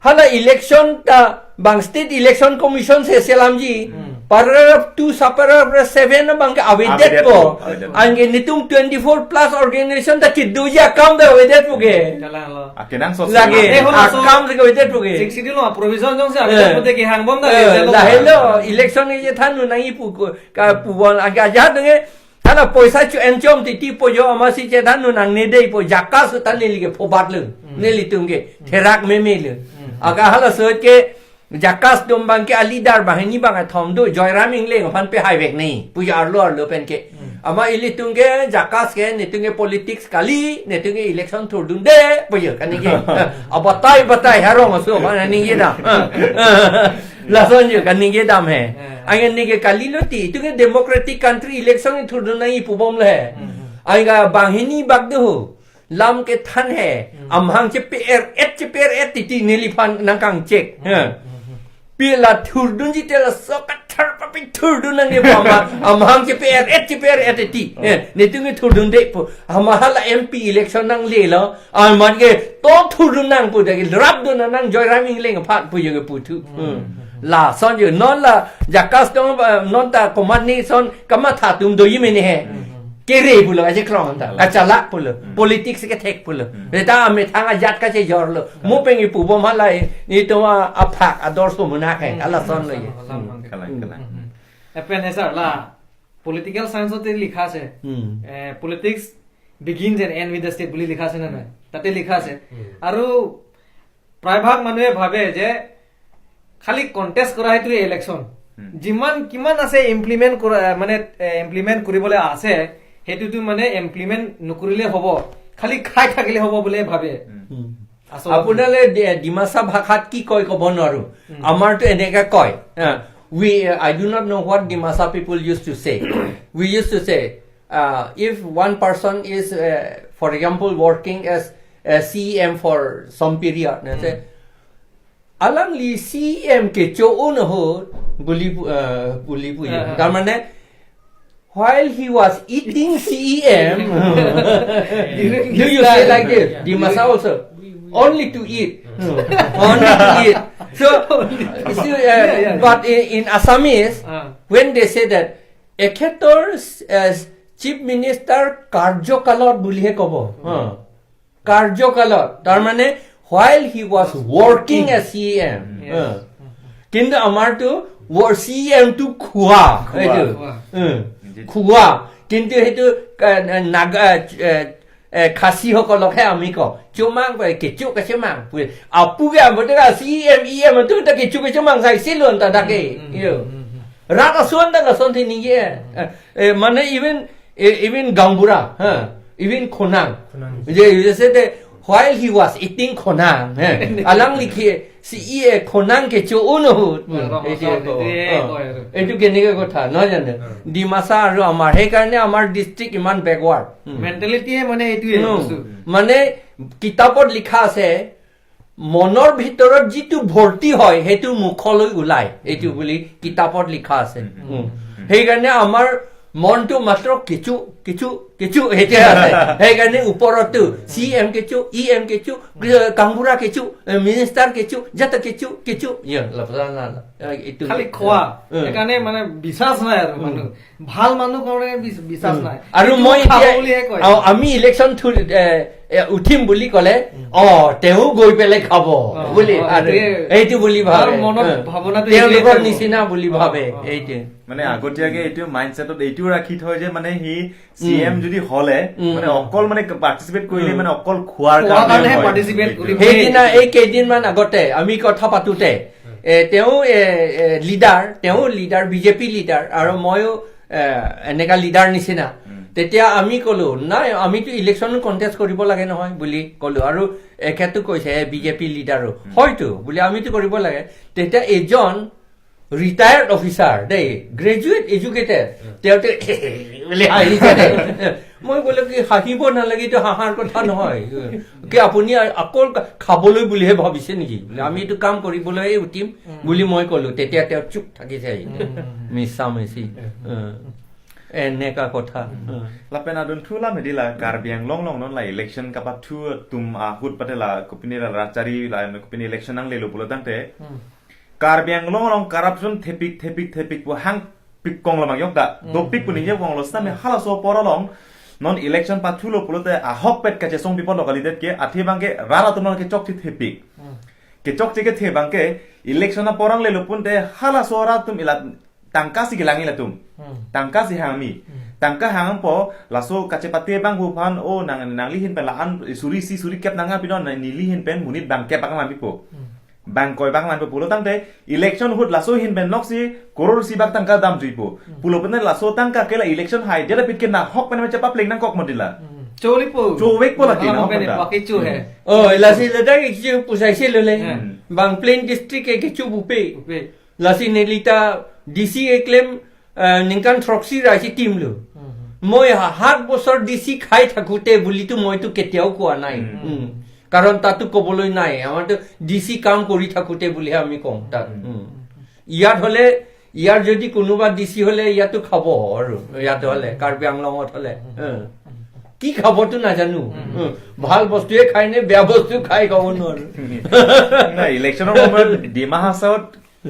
Hala election ta bang state election commission se selamji paragraph 2 subparagraph 7 bang avedet po ange nitum 24 plus organization ta kidduja kam da avedet poge kenang so lage akam de avedet poge 6 schedule provision jong se avedet pote ke hang bom da la hello election ye thanu nai pu ka puwon aga ja nge hala poisa chu enchom ti ti po yo ama si che thanu nang ne dei po jakka su tan ne lige phobat lu ne li tungge therak me me lu aga hala search ke jakas dom bang ke alidar bahini bang thom do joyram ingle phan pe highway nei pu yar lo lo pen ke ama ili tungge jakas ke ne tungge politics kali ne tungge election thurdun de pu yo kani ke abatai batai harong so man ni ye da la son yo kani ke dam he ange ni ke kali lo ti tungge democratic country election thurdun nai pu bom le anga bahini bag do lam ke than he amhang che per et che per et ti ti neli phan nang kang check pi la thurdun ji te la so ka thar pa pi thurdun nang ge pa ma amhang che per et che per et ti ne tu nge thurdun de pu ama hala MP election nang le lo a man ge to thurdun nang pu de rap dun nang joy raming leng phat pu ye ge pu thu la son ju non la jakas dong non ta koman ni son kama tha tum do yi me ne he kere pulo aje krong ta achala pulo politics ke thek pulo eta ame thanga jat ka che jor lo mo pengi pu bom halai ni to a phak ador so muna khe ala son lo ye kala kala epen he sir la political science te likha আছে politics begins and end with the state বুলি লিখা আছে না নাই তাতে লিখা আছে। আৰু প্ৰায়ভাগ মানুহে ভাবে যে খালি কন্টেষ্ট কৰা সেইটোৱে ইলেকশ্যন, যিমান কিমান আছে ইমপ্লিমেণ্ট কৰা মানে ইমপ্লিমেণ্ট কৰিবলৈ আছে সেইটোতো মানে ইমপ্লিমেণ্ট নকৰিলে হ'ব, খালি খাই থাকিলে হ'ব বুলি ভাবে। আপোনালে ডিমাচা ভাষাত কি কয় ক'ব নোৱাৰো, আমাৰতো এনেকা কয়। We I do not know what Dimasa people used to say. We used to say if one person is for example working as a CM for some period, they say alang li CM ke choon ho guli guli pu তাৰ মানে while he was eating CEM, do you say like this? Dimasa also only to eat, only to eat. So, but in Assamese, when they say that ekhetor chief minister karjokalot bulihe kobo, karjokalot, tar mane while he was working as CEM, kintu amar to CEM to khuwa, খোৱা কিন্তু সেইটো নাগা খাচীসকলকহে আমি কওঁ চুমাং কেঁচু কেঁচুমাং আপুকে C M E M কেঁচু কেঁচুমাং চাইছিলো তাকে ৰাত আছোন লাচন নিয়ে মানে ইভেন ইভেন গাঁওবুঢ়া হা ইভেন খোনাং যে While he was eating khonang, alang লিখি সি ই খনাং কে চো নহু। এইটো কেনেকে কথা নহয় জানো? ডিমাচা আৰু আমাৰ সেইকাৰণে আমাৰ ডিষ্ট্ৰিক্ট ইমান বেকৱাৰ্ড। মেণ্টেলিটিয়ে মানে এইটোৱে, মানে কিতাপত লিখা আছে, মনৰ ভিতৰত যিটো ভৰ্তি হয় সেইটো মুখলৈ ওলায়, এইটো বুলি কিতাপত লিখা আছে। সেইকাৰণে আমাৰ মনটো মাত্ৰ কিছু কিছু কিছু সেইটোৱে আছে। সেইকাৰণে ওপৰতো চি এম কিছু, ই এম কিছু, কাংবুৰা কিছু, মিনিষ্টাৰ কিছু, যত কিছু কিছু। এইটো খালি খোৱা, সেইকাৰণে মানে বিশ্বাস নাই আৰু মানুহ ভাল মানুহ কাৰণে বিশ্বাস নাই। আৰু মই আমি ইলেকশ্যন উঠিম বুলি ক'লে অ তেওঁ গৈ পেলাই খাব বুলি, আৰু এইটো বুলি ভাবে, তেওঁলোকৰ নিচিনা বুলি ভাবে। এইটোৱে মানে আগতীয়াকে এইটো মাইণ্ডছেটত এইটোও ৰাখি থয় যে মানে সি চি এম যদি হলে মানে অকল মানে পাৰ্টিচিপেট কৰিলে মানে অকল খোৱাৰ কাৰণে পাৰ্টিচিপেট কৰিব। সেইদিনা এই কেইদিনমান আগতে আমি কথা পাতোতে তেওঁ লিডাৰ, তেওঁ লিডাৰ, বিজেপি লিডাৰ, আৰু ময়ো এনেকা লিডাৰ নিচিনা। তেতিয়া আমি ক'লো নাই আমিতো ইলেকশ্যনো কণ্টেষ্ট কৰিব লাগে নহয় বুলি ক'লো। আৰু এখেতো কৈছে বিজেপি লিডাৰো হয়তো বুলি আমিতো কৰিব লাগে। তেতিয়া এজন ৰিটায়াৰ্ড অফিচাৰ দেই, গ্ৰেজুৱেট এডুকেটেড, তেওঁ বুলি হাঁহিছে দেই। মই ক'লো কি হাঁহিব নালাগে, এইটো হাঁহাৰ কথা নহয়, কি আপুনি আকৌ খাবলৈ বুলিহে ভাবিছে নেকি, আমি এইটো কাম কৰিবলৈ উঠিম বুলি মই ক'লো। তেতিয়া তেওঁ চুপ থাকিছে, মিছা মিছি এনেকা কথা। Lapen adun thu la medila Karbi Anglong long non la election kapa thu tum ahut pate la kopini la rachari la kopini election ang lelo bulo tangte Karbi Anglong long corruption thepik thepik thepik po hang pik kong la mang yok da dopik puni je kong lo sta me hala so porolong non election pa thu lo pulo te ahok pet ka che song people lokali det ke athi bang ke rara tumon ke chok thi thepik ke chok che ke the bang ke election na porang lelo pun te hala so ra tum ila tangka si gelangi la tum tangka si hangmi tangka hang po laso kache pate bang hu phan o nang nang lihin pen la an suri si suri kep nanga pidon ni lihin pen munit bang kep bang man pipo bang koi bang man po pulo tangte election hut laso hin pen nok si koror si bak tangka dam juipo pulo pen laso tangka ke la election hai dela pit ke na hok pen ma chapa pleng nang kok modila choli po chowek po la ki na baki chu he o lasi lada ke chu pusai le bang plain district ke chu bupe lasi nelita DC claim নিংকান থ্ৰক্সি ৰাখি team লো। মই 7 বছৰ DC খাই থাকোতে বুলিতো মইতো কেতিয়াও কোৱা নাই, কাৰণ তাতো কবলৈ নাই, আমাৰতো ডিচি কাম কৰি থাকোতে বুলিহে আমি কওঁ তাত। ইয়াত হলে, ইয়াৰ যদি কোনোবা ডিচি হলে ইয়াতো খাব, আৰু ইয়াত হলে কাৰ্বি আংলঙত হলে কি খাবতো নাজানো, ভাল বস্তুৱে খায় নে বেয়া বস্তু খাই ক'ব নোৱাৰো। ইলেকশ্যনৰ সময়ত ডিমা হাছাওত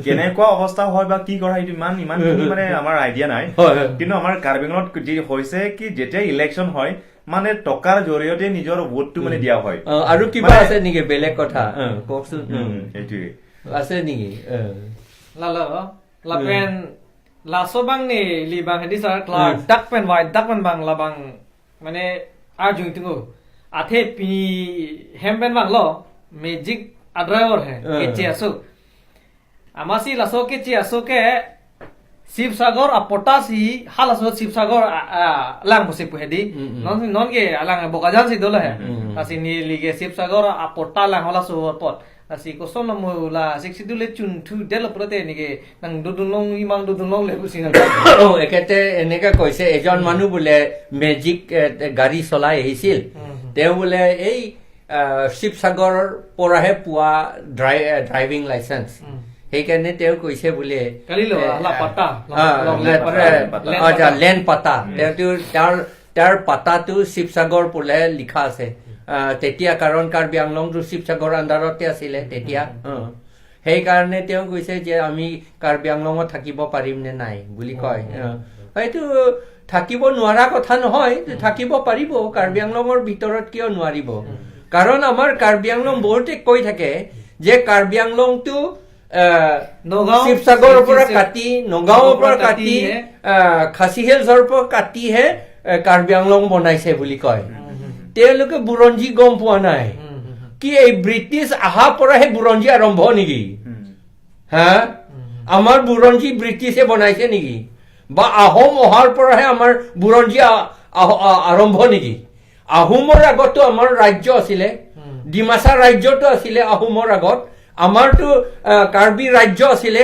কেনেকুৱা অৱস্থা হয় বা কি কৰা সেইটো ইমান ইমান মানে আমাৰ আইডিয়া নাই, কিন্তু আমাৰ কাৰ্বি আংলঙত যি হৈছে কি যেতিয়া ইলেকশ্যন হয় মানে টকাৰ জৰিয়তে নিজৰ ভোটটো মানে দিয়া হয়। আৰু কিবা আছে নেকি বেলেগ কথা কওকচোন? সেইটোৱে আছে নেকি? লাপেন Lasso bang ni li bang hadi sar kla dak pen wai dak pen bang la bang মানে আর জুইতুগো আথে পি হেম pen bang lo magic driver হে কেচি আসো আমাসি লাসো কেচি আসো কে শিবসাগর আ পটাসি হালাসো শিবসাগর লাং বসে পুহেদি নন নন কে আলাং বোকাজান সি দল হে আসি নি লিগে শিবসাগর আ পটা লাং হলাসো পট আসি কোসন মুলা সিক্সিদুলে চুন থু দেল প্রতে নিকে নাং দুদুলং ইমাং দুদুলং লে বুসি না। ও একেতে এনেকা কৈছে এজন মানুহ বোলে মেজিক গাড়ী চলাই আহিছিল, তেওঁ বোলে এই শিৱসাগৰৰ পৰাহে পোৱা ড্ৰাইভিং লাইচেন্স, সেইকাৰণে তেওঁ কৈছে বোলে লেণ্ড পাতা, তেওঁতো তাৰ পাতাটো শিৱসাগৰ বোলে লিখা আছে তেতিয়া, কাৰণ কাৰ্বি আংলংটো শিৱসাগৰ আণ্ডাৰতে আছিলে তেতিয়া, সেইকাৰণে তেওঁ কৈছে যে আমি কাৰ্বি আংলঙত থাকিব পাৰিম নে নাই বুলি কয়। সেইটো থাকিব নোৱাৰা কথা নহয়, থাকিব পাৰিব কাৰ্বি আংলঙৰ ভিতৰত, কিয় নোৱাৰিব? কাৰণ আমাৰ কাৰ্বি আংলং বহুতে কৈ থাকে যে কাৰ্বি আংলংটো শিৱসাগৰৰ পৰা কাটি, নগাঁৱৰ পৰা কাটি, খাচী হিলছৰ পৰা কাটিহে কাৰ্বি আংলং বনাইছে বুলি কয়। তেওঁলোকে বুৰঞ্জী গম পোৱা নাই কি এই ব্ৰিটিছ অহাৰ পৰাহে বুৰঞ্জী আৰম্ভ নেকি? হা, আমাৰ বুৰঞ্জী ব্ৰিটিছে বনাইছে নেকি? বা আহোম অহাৰ পৰাহে আমাৰ বুৰঞ্জী আৰম্ভ নেকি? আহোমৰ আগতো আমাৰ ৰাজ্য আছিলে, ডিমাচা ৰাজ্যটো আছিলে আহোমৰ আগত, আমাৰতো কাৰ্বি ৰাজ্য আছিলে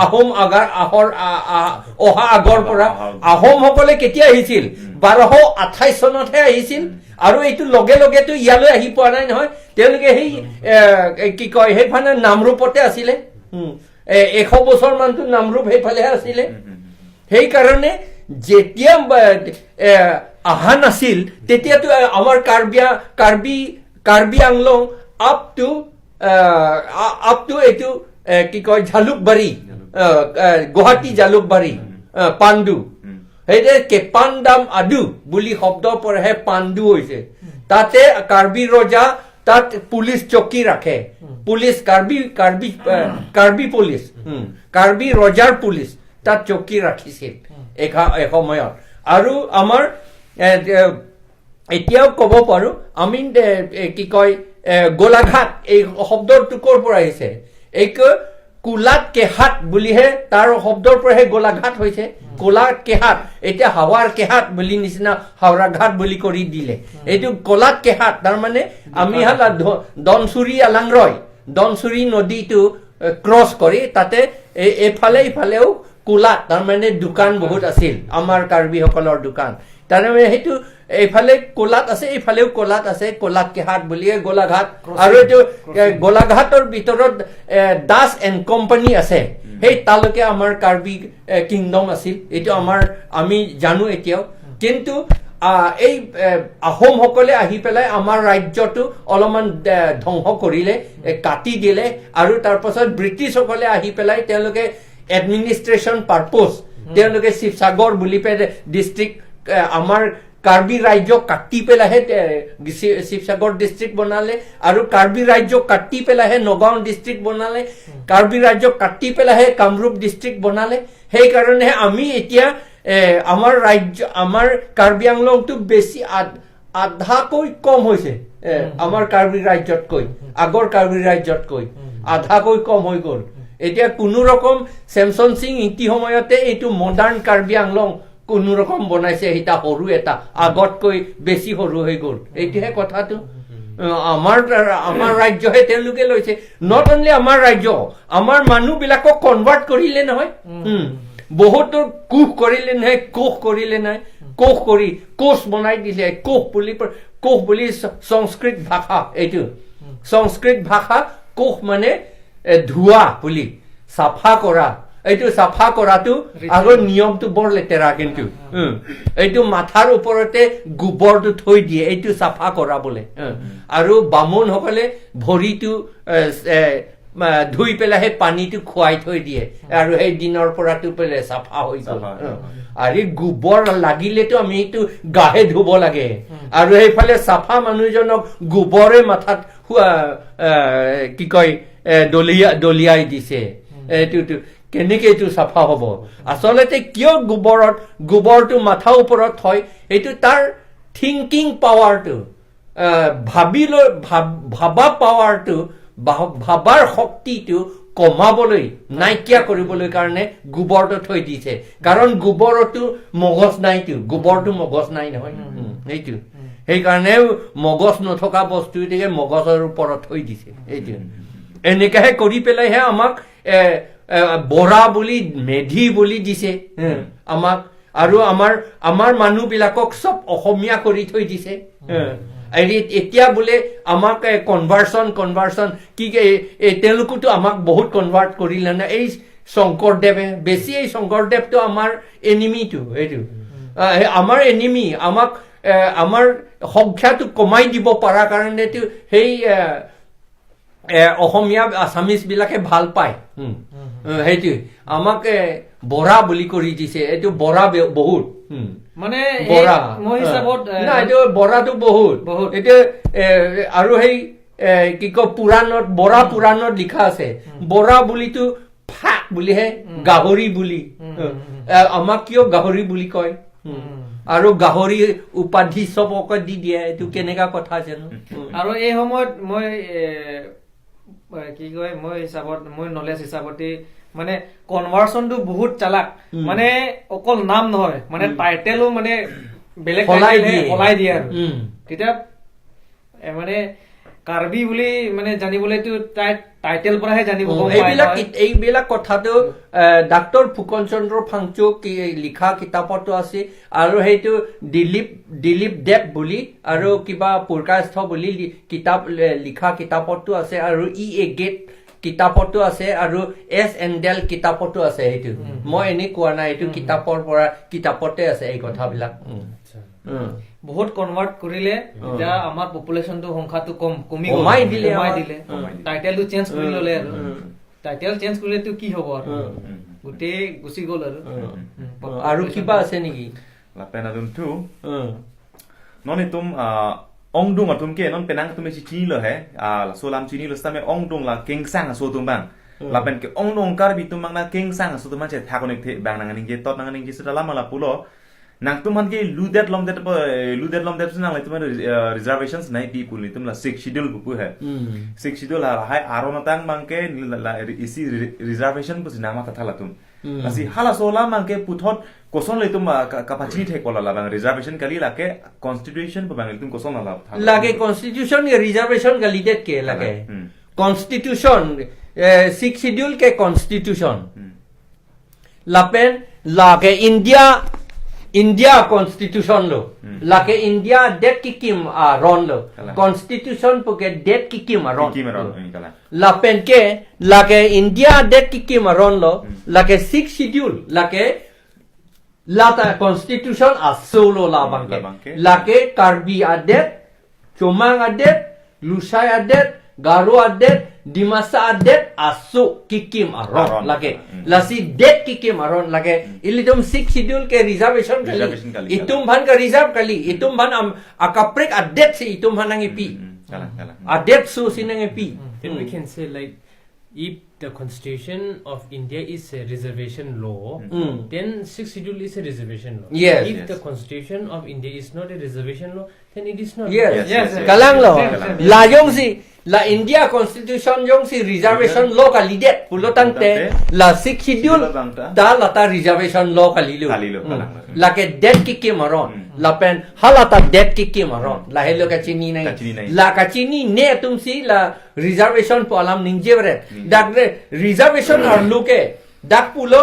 আহোম আগাৰ আহৰ অহা আগৰ পৰা। আহোমসকলে কেতিয়া আহিছিল? 1228 চনতহে আহিছিল। আৰু এইটো লগে লগেতো ইয়ালৈ আহি পোৱা নাই নহয়, তেওঁলোকে সেই কি কয় সেইফালে নামৰূপতে আছিলে। 100 বছৰ মানটো নামৰূপ সেইফালেহে আছিলে। সেইকাৰণে যেতিয়া অহা নাছিল তেতিয়াতো আমাৰ কাৰ্বি আংলং আপ টু এইটো কি কয় জালুকবাৰী, গুৱাহাটী জালুকবাৰী, পাণ্ডু, সেইটোৱে কেপানদাম আদু বুলি শব্দৰ পৰাহে পাণ্ডু হৈছে। তাতে কাৰ্বি ৰজা তাত পুলিচ চকী ৰাখে, পুলিচ কাৰ্বি কাৰ্বি কাৰ্বি পুলিচ, কাৰ্বি ৰজাৰ পুলিচ তাত চকী ৰাখিছিল এসময়ত। আৰু আমাৰ এতিয়াও ক'ব পাৰো আমি কি কয় গোলাঘাট এই শব্দটো ক'ৰ পৰা আহিছে? এই কোলাত কেহাট বুলিহে তাৰ শব্দৰ পৰাহে গোলাঘাট হৈছে। কোলাত কেহাট, এতিয়া হাৱাৰ কেহাট বুলি নিচিনা হাওৰাঘাট বুলি কৰি দিলে। এইটো কোলাত কেহাট, তাৰমানে আমি হালা দনচুৰি আলাংৰয়, দনচুৰি নদীটো ক্ৰছ কৰি তাতে এইফালে ইফালেও কোলাত তাৰমানে দোকান বহুত আছিল আমাৰ কাৰ্বিসকলৰ দোকান। তাৰমানে সেইটো এইফালে কোলাত আছে, এইফালেও কোলাত আছে, কোলাত কেহাট বুলিয়ে গোলাঘাট। আৰু এইটো গোলাঘাটৰ ভিতৰত দাস এণ্ড কোম্পানী আছে, সেই তালৈকে আমাৰ কাৰ্বি কিংডম আছিল। এইটো আমি জানো এতিয়াও। কিন্তু এই আহোমসকলে আহি পেলাই আমাৰ ৰাজ্যটো অলপমান ধ্বংস কৰিলে, কাটি দিলে। আৰু তাৰপাছত ব্ৰিটিছসকলে আহি পেলাই তেওঁলোকে এডমিনিষ্ট্ৰেশ্যন পাৰ্পজ তেওঁলোকে শিৱসাগৰ বুলি পেলাই ডিষ্ট্ৰিক্ট, আমাৰ কাৰ্বি ৰাজ্য কাটি পেলাইহে শিৱসাগৰ ডিষ্ট্ৰিক্ট বনালে। আৰু কাৰ্বি ৰাজ্য কাটি পেলাইহে নগাঁও ডিষ্ট্ৰিক্ট বনালে, কাৰ্বি ৰাজ্য কাটি পেলাইহে কামৰূপ ডিষ্ট্ৰিক্ট বনালে। সেইকাৰণেহে আমি এতিয়া আমাৰ ৰাজ্য, আমাৰ কাৰ্বি আংলংটো বেছি আধাকৈ কম হৈছে, আমাৰ কাৰ্বি ৰাজ্যতকৈ, আগৰ কাৰ্বি ৰাজ্যতকৈ আধাকৈ কম হৈ গ'ল। এতিয়া কোনো ৰকম চেমচন সিং ইতি সময়তে এইটো মডাৰ্ণ কাৰ্বি আংলং কোনো ৰকম বনাইছে, সেইটা সৰু এটা আগতকৈ বেছি সৰু হৈ গ'ল। এইটোহে কথাটো। আমাৰ ৰাজ্যহে তেওঁলোকে লৈছে। Not only আমাৰ ৰাজ্য, আমাৰ মানুহবিলাকক কনভাৰ্ট কৰিলে নহয়, বহুতৰ কোষ কৰিলে নহয়, কোষ কৰিলে নহয়, কোষ কৰি কোষ বনাই দিলে। কোষ বুলি সংস্কৃত ভাষা, এইটো সংস্কৃত ভাষা। কোষ মানে ধোৱা বুলি, চাফা কৰা। এইটো চাফা কৰাটো আগৰ নিয়মটো বৰ লেতেৰা কিন্তু। এইটো মাথাৰ ওপৰতে গোবৰটো থৈ দিয়ে, এইটো চাফা কৰা বোলে। আৰু বামুণসকলে ভৰিটো ধুই পেলাই সেই পানীটো খুৱাই থৈ দিয়ে, আৰু সেই দিনৰ পৰাটো পেলাই চাফা হৈ গ'ল। আৰু গোবৰ লাগিলেতো আমি এইটো গাহে ধুব লাগে, আৰু সেইফালে চাফা মানুহজনক গোবৰে মাথাত কি কয় দলিয়াই দিছে। এইটো কেনেকে এইটো চাফা হ'ব? আচলতে কিয় গোবৰটো মাথা ওপৰত থয়? এইটো তাৰ থিংকিং পাৱাৰটো, ভাবি লৈ ভাবা পাৱাৰটো, ভাবাৰ শক্তিটো কমাবলৈ, নাইকিয়া কৰিবলৈ কাৰণে গোবৰটো থৈ দিছে। কাৰণ গোবৰতো মগজ নাইতো, গোবৰটো মগজ নাই নহয়, সেইটো সেইকাৰণে মগজ নথকা বস্তুটোকে মগজৰ ওপৰত থৈ দিছে। এইটো এনেকেহে কৰি পেলাইহে আমাক বৰা বুলি, মেধি বুলি দিছে আমাক। আৰু আমাৰ মানুহবিলাকক চব অসমীয়া কৰি থৈ দিছে। এতিয়া বোলে আমাক কনভাৰ্চন কি, তেওঁলোকোতো আমাক বহুত কনভাৰ্ট কৰিলে নে। এই শংকৰদেৱে বেছি, এই শংকৰদেৱটো আমাৰ এনিমিটো, এইটো আমাৰ এনিমি। আমাক আমাৰ সংখ্যাটো কমাই দিব পৰাৰ কাৰণেতো সেই অসমীয়া আছামিজ বিলাকে ভাল পায়। সেইটোৱে আমাক বৰা বুলি কৰি দিছে। এইটো বৰা বহুত। মানে বৰা মোৰ হিচাপত না, এইটো বৰাটো বহুত। বহুত। এতিয়া আৰু সেই কি কয় পুৰাণত, বৰা পুৰাণত লিখা আছে, বৰা বুলিতো ফাক বুলিহে, গাহৰি বুলি। আমাক কিয় গাহৰি বুলি কয়? আৰু গাহৰি উপাধি চবকে দি দিয়ে, এইটো কেনেকা কথা জানো? আৰু এই সময়ত মই কি কয়, মই হিচাপত, মই নলেজ হিচাপতে মানে কনভাৰ্চনটো বহুত চালাক। মানে অকল নাম নহয়, মানে টাইটেলো মানে বেলেগ সলাই title হে দিয়ে। সলাই দিয়ে। আৰু তেতিয়া মানে কাৰ্বি বুলি মানে জানিবলৈতো তাই টাইটেল পৰাহে জানিব গম পায়। এইবিলাক কথাটো ডাক্তৰ ফুকন চন্দ্ৰ ফাংচুক লিখা কিতাপতো আছে, আৰু সেইটো দিলীপ দেৱ বুলি আৰু কিবা পুৰকায়স্থ বুলি কিতাপ লিখা কিতাপতো আছে, আৰু ই এ গেট কিতাপতো আছে, আৰু এছ এণ্ডেল কিতাপতো আছে। সেইটো মই এনেই কোৱা নাই, এইটো কিতাপৰ পৰা কিতাপতে আছে এই কথাবিলাক। বহুত কনভাৰ্ট কৰিলে এতিয়া আমাৰ পপুলেশ্যনটো সংখ্যাটো কমি গ'ল। কমাই দিলে, কমাই দিলে, টাইটেলটো চেঞ্জ কৰি ল'লে, আৰু টাইটেল চেঞ্জ কৰিলেতো কি হ'ব, আৰু গোটেই গুচি গ'ল। আৰু আৰু কিবা আছে নেকি? লাপেনাদুনটো ননে তুম ong dung atum ke non penang tum si chini lo he a so lam chini lo same ong dung la keng sang so tum bang la pen ke ong dung kar bi tum bang na keng sang so tum che tha konek the bang nang ning je tot nang ning je sa la ma la pulo nang tum han ke lu det lom det lu det lom det nang le tum reservations nai pi pul tum la six schedule pu pu he six schedule la hai aron tang bang ke la isi reservation pu nama tha la tum asi hala so la mang ke puthot koson le tum kapachini the kola la bang reservation kali la ke constitution pa bang tum koson la lage constitution ke reservation kali det ke lage constitution six schedule ke constitution lapen la ke India constitution lo la ke India det ki kim a ron lo constitution pu ke det ki kim a ron la pen ke la ke India det ki kim a ron lo la ke six schedule la ke lata constitution a solo la bangke la ke Karbi adet, Chomang adet, Lusai adet, Garo adet, Dimasa adet aso kikim aron lage lasi det kikim aron lage ilitum six schedule ke reservation kali itum bhan ka reserve kali itum bhan am akaprek adet si itum bhan angi pi adet su sinangi pi. Then we can say like if the constitution of India is a reservation law, then sixth schedule is a reservation law. Yes. If the constitution of India is not a reservation law, then it is not. Yes. Yes. Kalang law. La yong si la India constitution yong si reservation law ka lidet pulotan te la sixth schedule ta la ta reservation law ka lilu. La ke det ki ki maron. La pen halata det ki ki maron. La hello ka chini nai. La ka chini ne tum si la reservation po alam ningje dak reservation ar luke dak pulo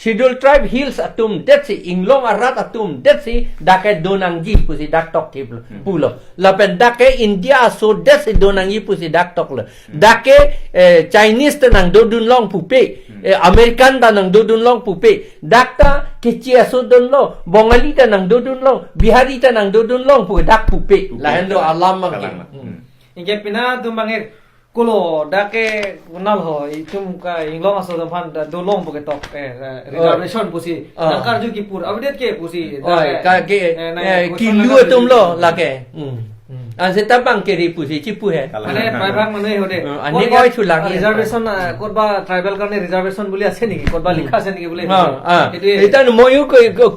schedule tribe hills atum det si inglong arat atum det si dake donangji pusi dak tok thiplo pulo la pen dake India so det si donangji pusi dak tok lo dake Chinese ta nang dodun long pupe American ta nang dodun long pupe dak ta kechia so don lo Bongali ta nang dodun long Bihari ta nang dodun long pu dak pupe la hendo alam mang inge pina tum bangir kulo dake kunal ho itum ka inglong aso dam dolong poke tok reservation pusi nakar ju ki pur update ke pusi oi ka ke ki lu tum lo lage an se tabang ke ri pusi chi pu he মানে প্ৰায়ভাগ মানুহে হদে ani koi chu lagi reservation কৰবা tribal কাৰণে reservation বুলি আছে নেকি, কৰবা লিখা আছে নেকি বুলি। এটা ময়ো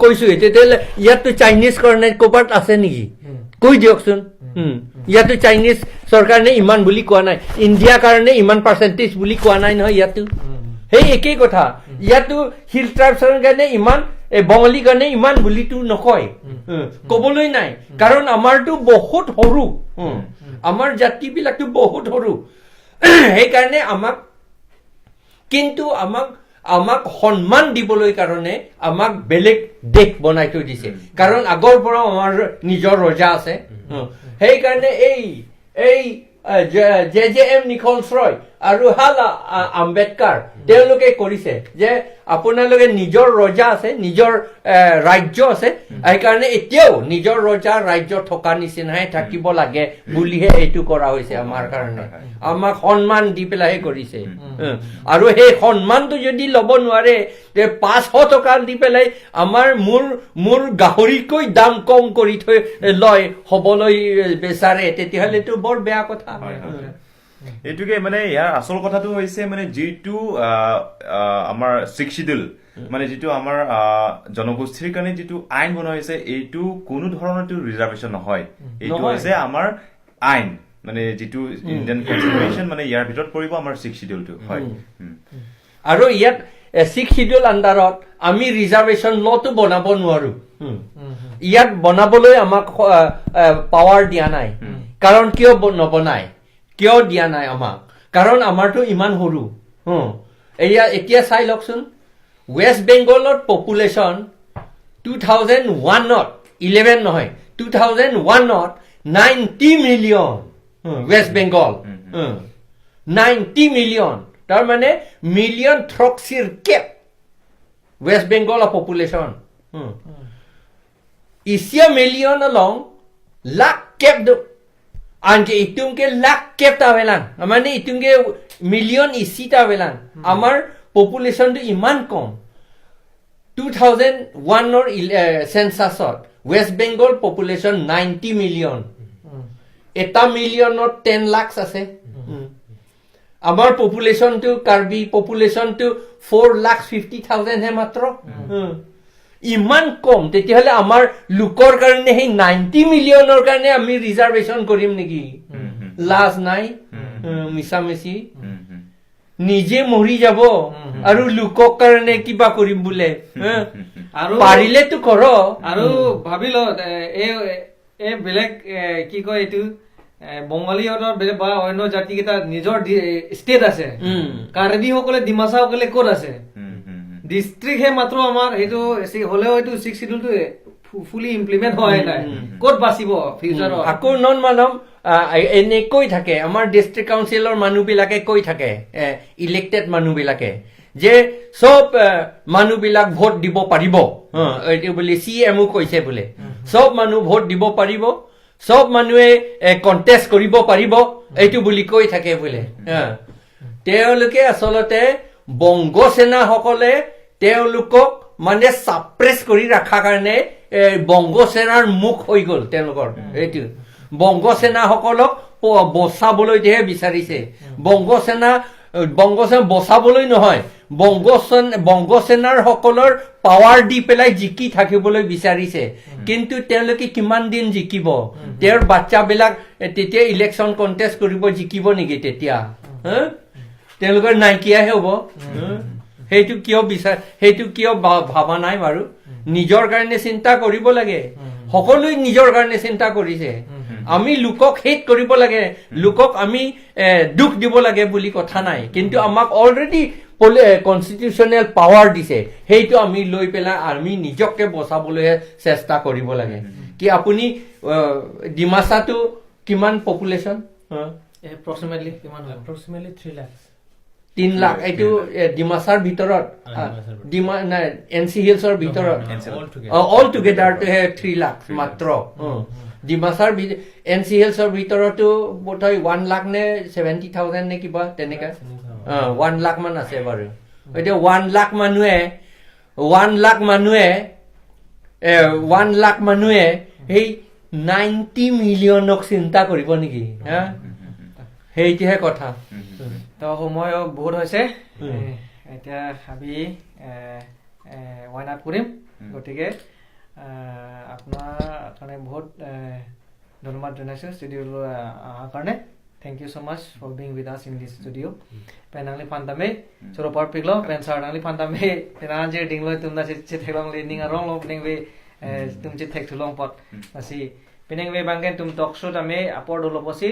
কৈছো তেতিয়াহ'লে ইয়াততো চাইনিজ কাৰণে ক'ৰবাত আছে নেকি কৈ দিয়কচোন। ইয়াতো চাইনিজ চৰকাৰে ইমান বুলি কোৱা নাই, ইণ্ডিয়াৰ কাৰণে ইমান পাৰ্চেণ্টেজ বুলি কোৱা নাই নহয়। ইয়াতো সেই একেই কথা, ইয়াতো হিল ট্ৰাইবছৰ কাৰণে ইমান, বঙালীৰ কাৰণে ইমান বুলিতো নকয়, ক'বলৈ নাই, কাৰণ আমাৰতো বহুত সৰু, আমাৰ জাতিবিলাকতো বহুত সৰু, সেইকাৰণে আমাক কিন্তু আমাক সন্মান দিবলৈ কাৰণে আমাক বেলেগ দেশ বনাই থৈ দিছে, কাৰণ আগৰ পৰাও আমাৰ নিজৰ ৰজা আছে। সেইকাৰণে এই এই জে জে এম নিকলছ ৰয় আৰু হাল আম্বেদকাৰ তেওঁলোকে কৰিছে যে আপোনালোকে নিজৰ ৰজা আছে, নিজৰ ৰাজ্য আছে, সেইকাৰণে এতিয়াও নিজৰ ৰজা ৰাজ্য থকা নিচিনাহে থাকিব লাগে বুলিহে এইটো কৰা হৈছে আমাৰ কাৰণে, আমাক সন্মান দি পেলাইহে কৰিছে। আৰু সেই সন্মানটো যদি ল'ব নোৱাৰে তে 500 টকা দি পেলাই আমাৰ মোৰ গাহৰিতকৈ দাম কম কৰি থৈ লয় হ'বলৈ বিচাৰে, তেতিয়াহ'লেতো বৰ বেয়া কথা। এইটোকে মানে ইয়াৰ আচল কথাটো হৈছে মানে যিটো আমাৰ ছিক্স শিডিউল মানে যিটো আমাৰ জনগোষ্ঠীৰ কাৰণে যিটো আইন বনোৱা হৈছে, এইটো কোনো ধৰণৰ ৰিজাৰ্ভেশ্যন নহয়, এইটো হৈছে আমাৰ আইন, মানে যিটো ইণ্ডিয়ান কনষ্টিটিউশ্যন মানে ইয়াৰ ভিতৰত পৰিব আমাৰ ছিক্স শিডিউলটো হয়। আৰু ইয়াত ছিক্স শিডিউল আণ্ডাৰত আমি ৰিজাৰ্ভেশ্যন লটো বনাব নোৱাৰো, ইয়াত বনাবলৈ আমাক পাৱাৰ দিয়া নাই, কাৰণ কিয় নবনায়, কিয় দিয়া নাই আমাক? কাৰণ আমাৰতো ইমান সৰু। এয়া এতিয়া চাই লওকচোন, ৱেষ্ট বেংগলত পপুলেশ্যন 2001ত, 11 নহয়, 2001ত 90 million, West Bengal 90 million, তাৰমানে মিলিয়ন থ্ৰক্সিৰ কেপ ৱেষ্ট বেংগলৰ পপুলেশ্যন। ইচিয়া মিলিয়ন along lakh Cape, আনকি ইতুমকে লাখ কেপ তাবেলাং, মানে ইতুমকে মিলিয়ন ইচি তাবেলাং। আমাৰ পপুলেশ্যনটো ইমান কম। 2001ৰ চেঞ্চাছত ৱেষ্ট বেংগল পপুলেশ্যন 90 মিলিয়ন, এটা মিলিয়নত 10 লাখ আছে। আমাৰ পপুলেশ্যনটো, কাৰ্বি পপুলেশ্যনটো 4,50,000হে মাত্ৰ, ইমান কম। তেতিয়াহ'লে আমাৰ লোকৰ কাৰণে, সেই 90 মিলিয়নৰ কাৰণে আমি ৰিজাৰ্ভেশ্যন কৰিম নেকি? লাজ নাই মিছামিছি? নিজে মৰি যাব আৰু লোকক কাৰণে কিবা কৰিম বোলে। আৰু পাৰিলেতো কৰ। আৰু ভাবি ল, এই বেলেগ কি কয় এইটো, বঙালীহঁতৰ বেলেগ বা অন্য জাতিকেইটা নিজৰ ষ্টেট আছে, কাৰ্বিসকলে, ডিমাচাসকলে ক'ত আছে? ডিষ্ট্ৰিক্টহে মাত্ৰ আমাৰ, সেইটো হ'লেও এইটো ছিক্স চিডিউলটো ফুলি ইমপ্লিমেণ্ট হোৱাই নাই, ক'ত বাচিব ফিউচাৰত? আকৌ নন মানম এনে কৈ থাকে, আমাৰ ডিষ্ট্ৰিক্ট কাউন্সিলৰ মানুহবিলাকে কৈ থাকে, ইলেক্টেড মানুহবিলাকে, যে চব মানুহবিলাক ভোট দিব পাৰিব, এইটো বুলি চি এমো কৈছে বোলে, চব মানুহ ভোট দিব পাৰিব, চব মানুহে কণ্টেষ্ট কৰিব পাৰিব, এইটো বুলি কৈ থাকে বোলে। তেওঁলোকে আচলতে বংগসেনাসকলে তেওঁলোকক মানে চাপ্ৰেছ কৰি ৰখাৰ কাৰণে বংগসেনাৰ মুখ হৈ গ'ল তেওঁলোকৰ। এইটো বংগসেনাসকলক বচাবলৈহে বিচাৰিছে। বংগসেনা বচাবলৈ নহয়, বংগসেনাৰ সকলৰ পাৱাৰ দি পেলাই জিকি থাকিবলৈ বিচাৰিছে। কিন্তু তেওঁলোকে কিমান দিন জিকিব? তেওঁৰ বাচ্চাবিলাক তেতিয়া ইলেকশ্যন কণ্টেষ্ট কৰিব, জিকিব নেকি তেতিয়া? হা? তেওঁলোকৰ নাইকিয়াহে হ'ব। সেইটো কিয় বিচাৰ, সেইটো কিয় ভাবা নাই বাৰু? নিজৰ কাৰণে চিন্তা কৰিব লাগে। সকলোৱে নিজৰ কাৰণে চিন্তা কৰিছে। আমি লোকক হেট কৰিব লাগে, লোকক আমি দুখ দিব লাগে বুলি কথা নাই, কিন্তু আমাক অলৰেডি কনষ্টিটিউচনেল পাৱাৰ দিছে, সেইটো আমি লৈ পেলাই আমি নিজকে বচাবলৈহে চেষ্টা কৰিব লাগে। কি আপুনি ডিমাচাটো কিমান পপুলেশ্যন? এপ্ৰক্সিমেটলি কিমান হয়? Approximately 3 lakhs. 3 lakh. এইটো ডিমাচাৰ ভিতৰত, ডিমা নাই, এন চি হিলছৰ ভিতৰত অল টুগেডাৰটোহে 3 লাখ মাত্ৰ। ডিমাচাৰ এন চি হিলছৰ ভিতৰতো বোধহয় 1 লাখ নে 70,000 নে কিবা তেনেকা, 1 লাখ মান আছে বাৰু। এতিয়া 1 লাখ মানুহে, 1 লাখ মানুহে, 1 লাখ মানুহে সেই 90 মিলিয়নক চিন্তা কৰিব নেকি? হা, সেইটোহে কথা। তো সময়ো বহুত হৈছে, এতিয়া আমি ৱাইণ্ড আপ কৰিম। গতিকে আপোনাৰ কাৰণে বহুত ধন্যবাদ জনাইছোঁ ষ্টুডিঅ'লৈ অহাৰ কাৰণে। Thank you so much for being with us in this studio. Pen nangli phantame choro par piglo pen sar nangli phantame pen je dinglo tumna che che thelong le ning arong lo ning we tum che thek thulong pot asi peneng we bangken tum talk show tame apor dolo posi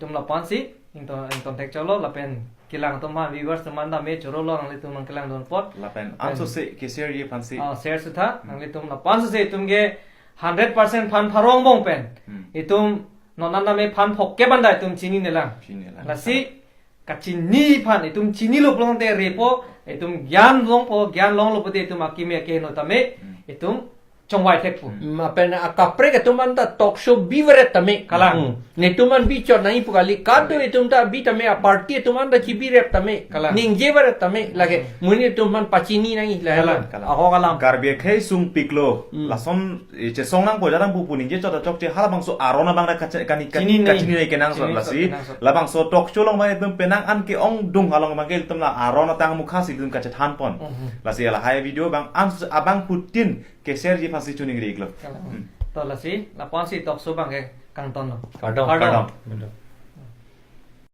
tum la pansi into into thek cholo la pen kilang tum ma viewers tum man me choro lo nangli tum kilang don pot la pen anso se ke share ye phansi a share sutha nangli tum la pansi se tum ge 100% phan pharong bong pen itum nonan me phan phok ke bandai tum chini nelang la si ka chini phan itum chini lo plong te repo itum gyan long po gyan long lo pote itum akime ke no tame itum chongwai thek pu ma pen akapre ke tuman ta talk show bivre tame kalang ne tuman bi chot nai pukali ka to itum ta bi tame a party tuman ta chibi rep tame kalang ningje bare tame lage muni tuman pachini nai la aho kalam karbe khe sung piklo lason che songnang po jadang pu ningje chot chok che halabang so arona bang na kani kani kachini nei kenang so lasi labang so talk show long ma itum penang an ke ong dung halong ma ke itum la arona tang mukha si itum ka che than pon lasi ala hai video bang an abang putin ke share ji phasi chuning ri iklo to lasi la pansi talk show bang ke kangton lo kardong kardong.